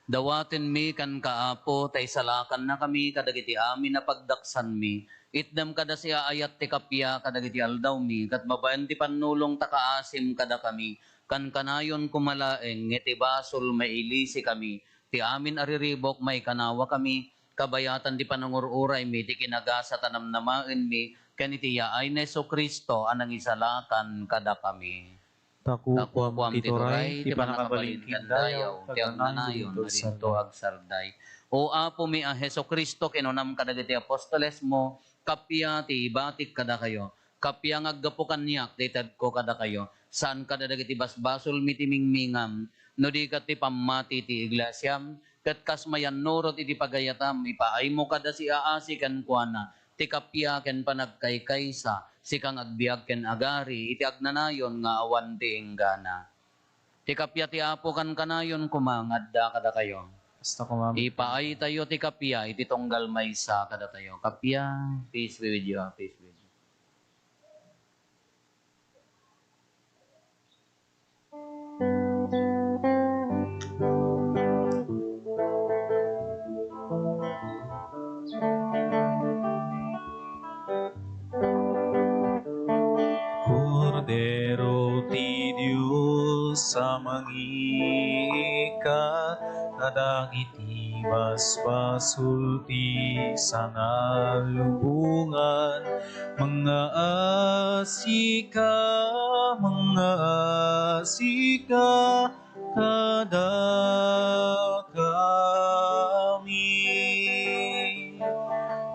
Dawatenmi kenka, Apo, ta isalakannakami kadagiti amin a pagdaksanmi. Itdem kada siaayat ti kappia kadagiti aldawmi, ket babaen ti pannulong ta kaasim kadakami, kankanayon koma laeng nga iti basol mailisikami, ti amin a riribuk maikanawakami, kabayatan ti panangur-uraymi, ti kinagasat a namnamaenmi, ken iti yaay ni Jesu-Cristo a nangisalakan kadakami. Ta kukuam ti turay, ti pannakabalin ken dayaw, ti agnanayon a dinto agsarday. O Apomi a Jesu-Cristo, kinunam kadagiti apostolesmo, kappia ti ibatik kadakayo, kappia nga aggapu kaniak ti itedko kadakayo, saan kadagiti basbasolmi ti mingmingam, no di ket ti pammati ti iglesiam, ket kas mayannurot iti pagayatam, ipaaymo kada siaasi kenkuana, ti kappia ken panagkaykaysa, sika nga agbiag ken agari iti agnanayon nga awan ti inggana. Ti kappia ti Apo kankanayon koma nga adda kadakayo. Kasta koma met. Ipaaytayo ti kappia iti tunggal maysa kadatayo. Kappia, peace be with you, ah, peace be with you. Kordero ti Dios a mangiikkat kadagiti basbasol ti sangalubongan, mangngaasika, mangngaasika kadakami.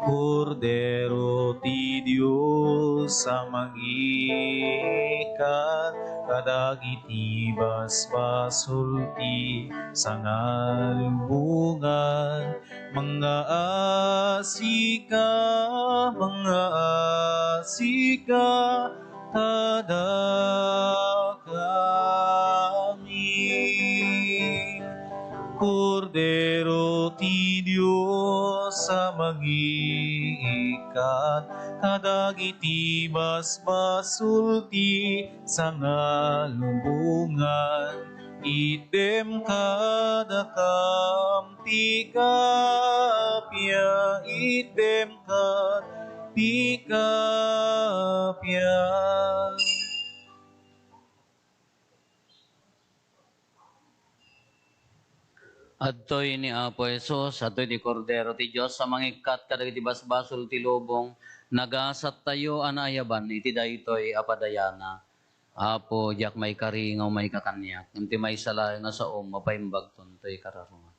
Kordero ti Dios a mangiikkat kadagiti basbasol ti sangalubongan, mangngaasika, mangngaasika kadakami. Kordero ti Dios a mangiikkat kadagiti basbasol ti sangalubongan, itdem kadakam ti kappia, itdem ti kappia. Adtoy ni Apo Jesus, adtoy ti Kordero ti Dios a mangikkat kadagiti basbasol ti lubong, nagasattayo a naayaban iti daytoy a padayana. Apo, diak maikari nga umayka kaniak, ngem ti maysa laeng a saom, mapaimbagton toy kararuak.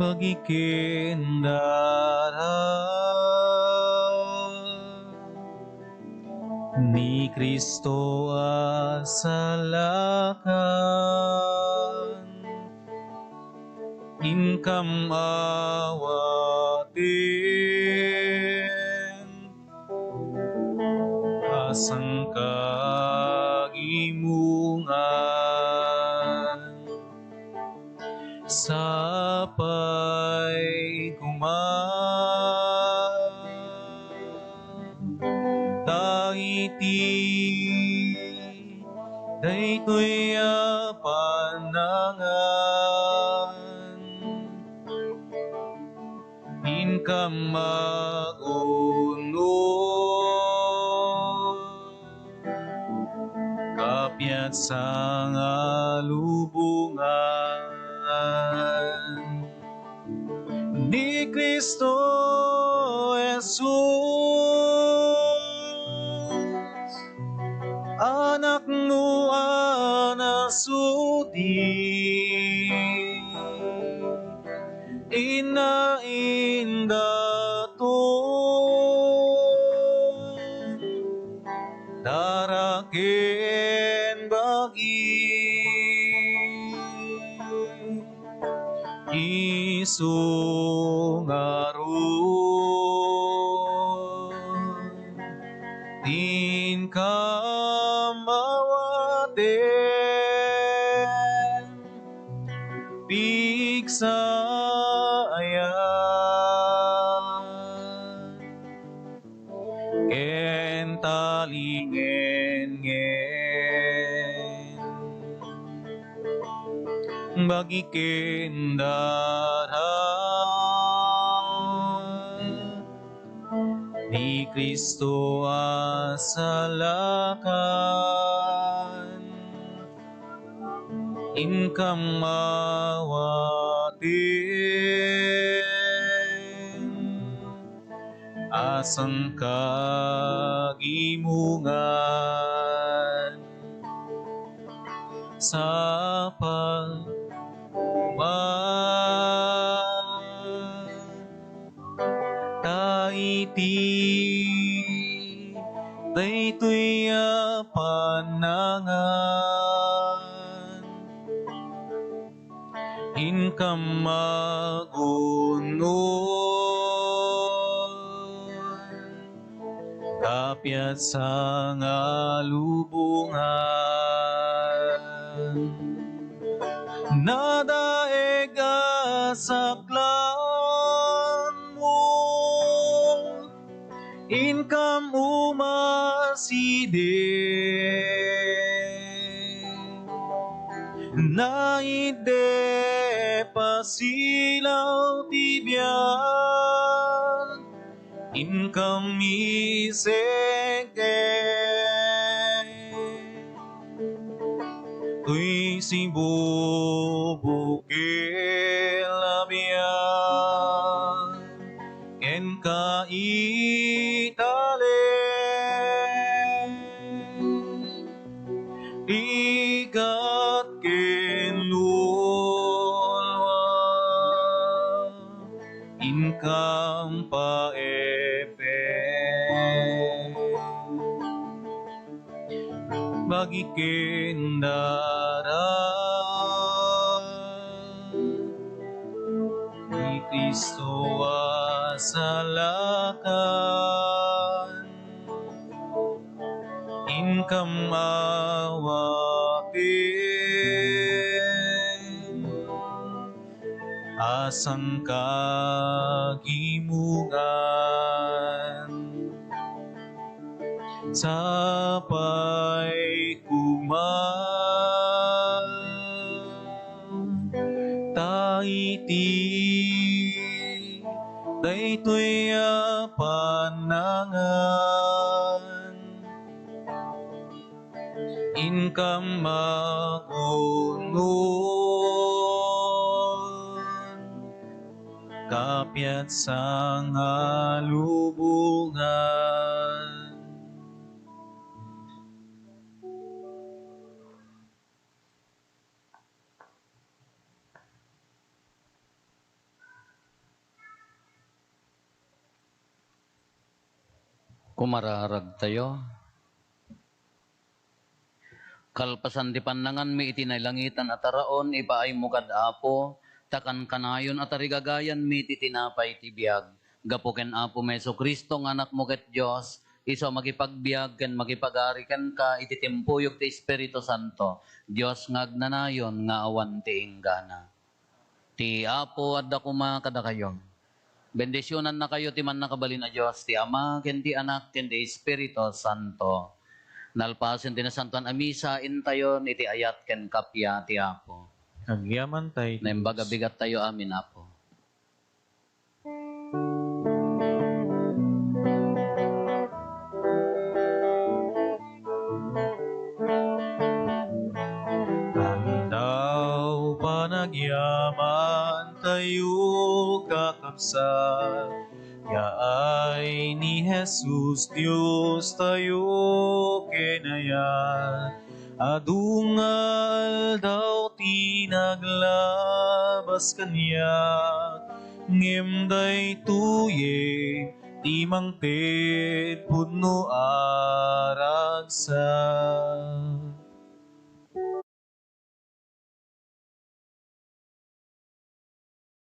Bagi ken dara ni Cristo a salakan, inkam awaten a sangkagimongan. Sapay koma ta iti daytoy a panangan, inkam magunong, kapiat sangalubongan ni Cristo Jesus, Anakmo a nasudi, inna indaton, dara ken bagi. Isu ngarud ti inkam awaten, pigsaya. ken talingenngen, bagi ken dara ni Cristo a salakan. Inkam awaten a sangkagimungan. Sapay koma ta iti daytoy a panangan, inkam magunod kapiat sa nga lubongan. Nadaeg a saklanmo, inkam umaside. Naitdi pasilaw ti biag, inkam isengngeg. Toy sibubukil a biag, kenka italek. Ligat ken lulua, inkam paepen. Bagi ken dara ni Cristo a salakan, inkam awaten a sangkagimungan. Sapay koma ta iti daytoy a panangan, inkam magunod kapiat sa nga lubongan. Kumararagtayo. Kalpasan ti pannanganmi iti nailangitan a taraon, ipaaymo kad Apo, ta kankanayon a tarigagayanmi ti tinapay ti biag. Gapu ken Apomi Jesu-Cristo nga Anakmo ket Dios, isu a makipagbiag ken makipagari kenka iti timpuyog ti Espiritu Santo, Dios nga agnanayon nga awan ti inggana. Ti Apo adda koma kadakayo. Bendisionannakayo ti Mannakabalin a Dios, ti Ama, ken ti Anak, ken ti Espiritu Santo. Nalpasen ti Nasantoan a Misa, intayon iti ayat ken kappia ti Apo. Agyamanta iti Dios. Naimbag a bigattayo amin, Apo. Aldaw panagyamantayo, kakabsat, yaay ni Jesus, Diostayo, ken ayat. Adu nga aldaw ti naglabas kaniak, ngem daytoyen ti mangted pudno a ragsak.